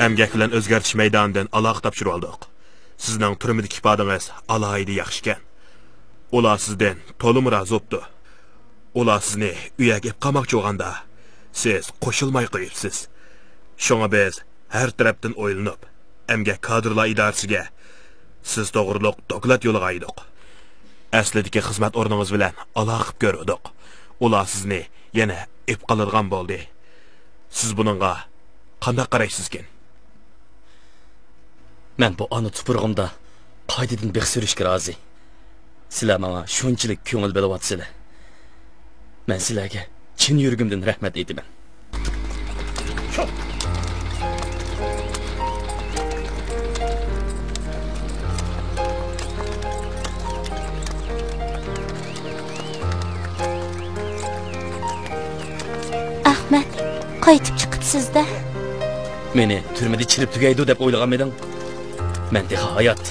ئەمگەك بىلەن ئۆزگەرتىش مەيدانىدىن ئالاقە تاپشۇرۇۋالدۇق. سىزنىڭ تۈرمىدىكى ئىپادىڭىز ئالاھىدە ياخشىكەن. ئۇلار سىزدىن تولىمۇ رازى بوپتۇ. ئۇلار سىزنى ئۆيگە ئېلىپ قالماقچى بولغاندا، سىز قوشۇلماي قويۇپسىز. شۇڭا بىز ھەر تەرەپتىن ئويلىنىپ، ئەمگەك كادىرلار ئىدارىسىگە سىز توغرۇلۇق دوكلات يوللىغانىدۇق. ئەسلىدىكى خىزمەت ئورنىڭىز بىلەن ئالاقە قىلىپ كۆرۈۋىدۇق. ئۇلار سىزنى يەنە ئېلىپ قالىدىغان بولدى. سىز بۇنىڭغا قانداق قارايسىزكىن؟ مەن بۇ ئانا تۇپرىقىمدا قايتىدىن بىخ سۈرۈشكە رازى. سىلەر ماڭا شۇنچىلىك كۆڭۈل بۆلۈۋاتىسىلەر. مەن سىلەرگە چىن يۈرىكىمدىن رەھمەت ئېيتىمەن. ئەخمەت، قايتىپ چىقىپسىز-دە. مېنى تۈرمىدە چىرىپ تۈگەيدۇ دەپ ئويلىغانمىدىڭ؟ مەن تېخى ھايات.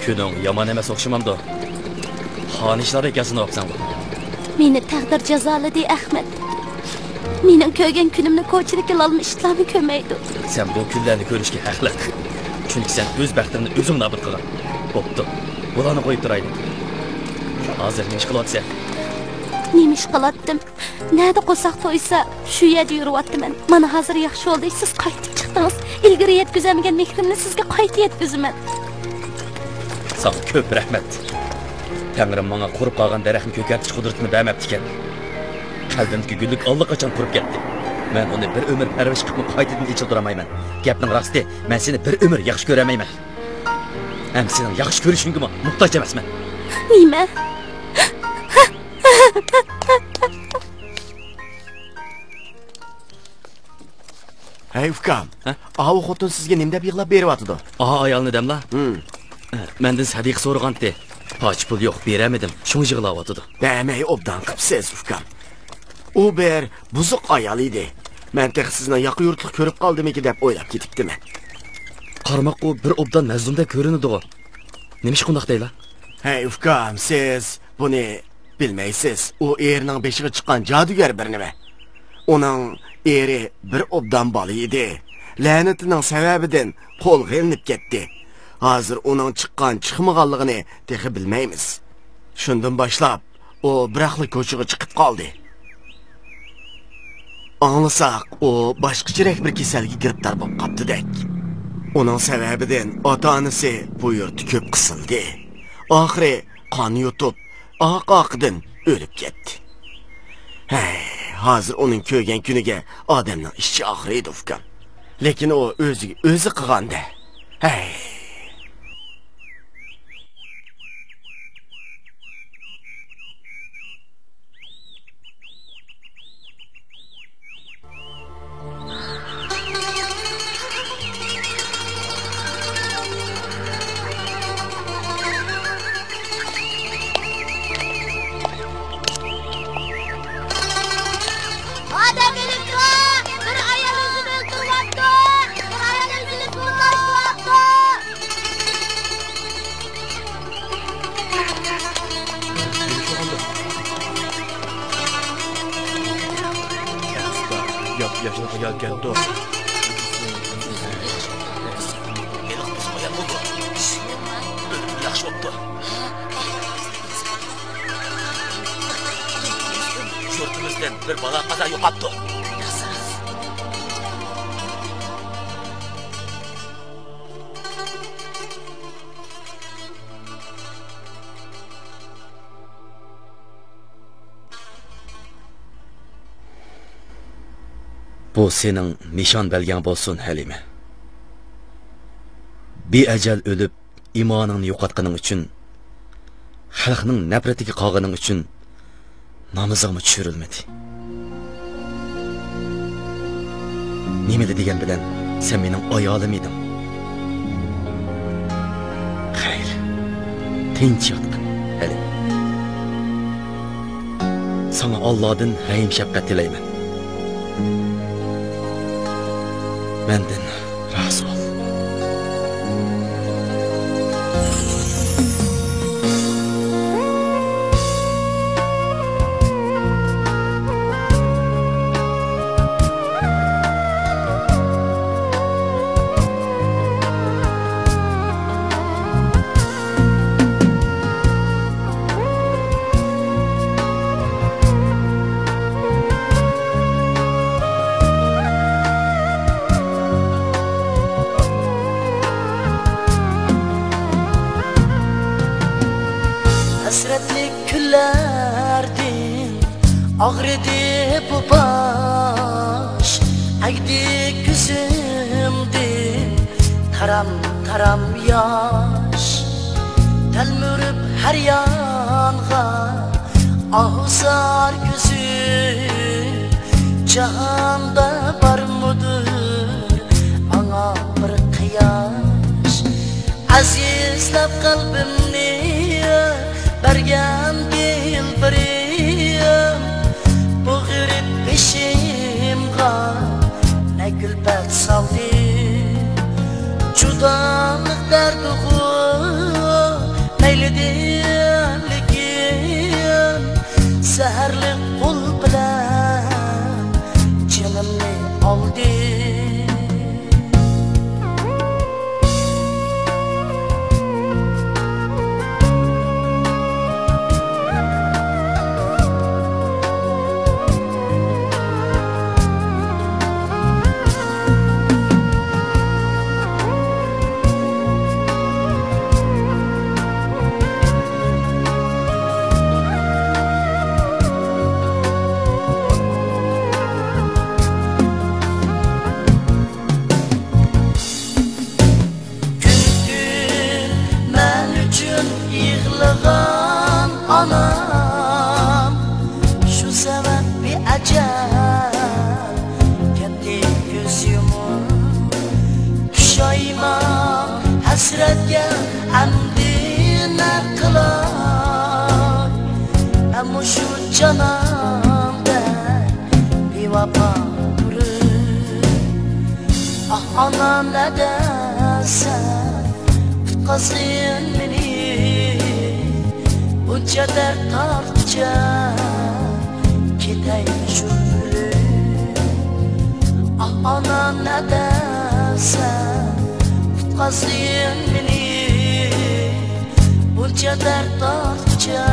كۈنۈڭ يامان ئەمەس ئوخشىمامدۇ؟ خانىشلار ئىكەنسىنى ئاپسەنغۇ. مېنى تەقدىر جازالىدى، ئەخمەت. مېنىڭ كۆرگەن كۈنۈمنى كوچىدىكى لالما ئىتلارمۇ كۆرمەيدۇ. سەن بۇ كۈنلەرنى كۆرۈشكە ھەقلىق. چۈنكى سەن ئۆز بەختىڭنى ئۆزۈڭ نابۇت قىلغان. بوپتۇ، بۇلارنى قويۇپ تۇرايلى. ھازىر نېمە ئىش قىلىۋاتىسەن؟ نېمە ئىش قىلاتتىم؟ نەدە قورساق تويسا، شۇ يەردە يۈرۈۋاتىمەن. مانا ھازىر ياخشى بولدى، سىز قايتىپ چىقتىڭىز. ئىلگىرى يەتكۈزەلمىگەن مېھرىمنى سىزگە قايتا يەتكۈزىمەن. ساڭا كۆپ رەھمەت. تەڭرىم ماڭا قۇرۇپ قالغان دەرەخنى كۆكەرتىش قۇدرىتىنى بەرمەپتىكەن. قەلبىمدىكى گۈللۈك ئاللىقاچان قۇرۇپ كەتتى. مەن ئۇنى بىر ئۆمۈر پەرۋىش قىلىپمۇ قايتىدىن ئېچىلدۇرالمايمەن. گەپنىڭ راستى، مەن سېنى بىر ئۆمۈر ياخشى كۆرەلمەيمەن. ھەم سېنىڭ ياخشى كۆرۈشۈڭگىمۇ موھتاج ئەمەسمەن. نېمە؟ ھەي، ئۇكام. ھە؟ ئاۋۇ خوتۇن سىزگە نېمە دەپ يىغلاپ بېرىۋاتىدۇ؟ ئا، ئايالنى دەملا؟ ھىم. مەندىن سەدىقە سورىغانتى. پاچە پۇل يوق، بېرەلمىدىم. شۇڭا يىغلاۋاتىدۇ. بەرمەي ئوبدان قىپسىز، ئۇكام. ئۇ بىر بۇزۇق ئايال ئىدى. مەن تېخى سىزنىڭ ياقا يۇرتلۇق كۆرۈپ قالدىمىكىن دەپ ئويلاپ كېتىپتىمەن. قارىماققۇ بىر ئوبدان مەزلۇمدەك كۆرۈنىدىغۇ. نېمىشقا ئۇنداق دەيلا؟ ھەي، ئۇكام، سىز بۇنى بىلمەيسىز، ئۇ ئېرىنىڭ بېشىغا چىققان جادۇگەر بىر نېمە. ئۇنىڭ ئېرى بىر ئوبدان بالا ئىدى. لەنىتىنىڭ سەۋەبىدىن قولغا ئېلىنىپ كەتتى. ھازىر ئۇنىڭ چىققان چىقمىغانلىقىنى تېخى بىلمەيمىز. شۇندىن باشلاپ ئۇ بىراقلا كوچىغا چىقىپ قالدى. ئاڭلىساق، ئۇ باشقىچىرەك بىر كېسەلگە گىرىپتار بولۇپ قاپتىدەك. ئۇنىڭ سەۋەبىدىن ئاتا-ئانىسى بۇ يۇرتتا كۆپ قىسىلدى. ئاخىرى قان يۇتۇپ، ئاق-ئاقىدىن ئۆلۈپ كەتتى. ھەي، ھازىر ئۇنىڭ كۆرگەن كۈنىگە ئادەمنىڭ ئىچى ئاغرىيدۇ، ئۇكام. لېكىن ئۇ ئۆزىگە ئۆزى قىلغان-دە. ھەي. ئادەم ئۆلۈپتۇ! بىر ئايال ئۆزىنى ئۆلتۈرۈۋاپتۇ! بىر ئايال ئۆزىنى بوغتاشتۇرۇۋاپتۇ! ياپياش ئايال كەپتۇ. ھېلىقى بۇزۇق ئايال بولدى. ئۆلۈمى ياخشى بوپتۇ. يۇرتىمىزدىن بىر بالا-قازا يوقاپتۇ. بۇ سېنىڭ نىشان بەلگەڭ بولسۇن، ھەلىمە. بىئەجەل ئۆلۈپ، ئىمانىڭنى يوقاتقىنىڭ ئۈچۈن، خەلقنىڭ نەپرىتىگە قالغىنىڭ ئۈچۈن نامىزىڭمۇ چۈشۈرۈلمىدى. نېمىلا دېگەن بىلەن سەن مېنىڭ ئايالىم ئىدىڭ. خەير، تىنچ ياتقىن، ھەلىم. ساڭا ئاللادىن رەھىم-شەپقەت تىلەيمەن. مەندىن رازى بول. ئاغرىدى بۇ باش، ئەگدى كۆزۈمدىن تارام-تارام ياش. تەلمۈرۈپ ھەر يانغا ئاھۇ زار كۆزۈم، جاھاندا بارمىدۇر ئاڭا بىر قىياش؟ ئەزىزلەپ قەلبىمنى بەرگەن دىلبىرىم، بۇ غېرىب بېشىمغا نە كۈلپەت سالدى. جۇدالىق دەردىغۇ مەيلىدىن لېكىن، زەھەرلىك قول بىلەن جېنىمنى ئالدى. كۈن-كۈن مەن ئۈچۈن يىغلىغان ئانام، شۇ سەۋەبلىك ئەجەل كەتتى كۆز يۇمۇپ. پۇشايمان ھەسرەتكە ئەمدى نە قىلاي؟ مەنمۇ شۇ جاناندەك بىۋاپا تۇرۇپ، ئاھ ئانا نەدە سەن قۇتقازغىن مېنى، بۇنچە دەرد تارتقۇچە كېتەي شۇ ئۆلۈپ. ئاھ ئانا نەدە سەن قۇتقازغىن مېنى، بۇنچە دەرد تارتقۇچە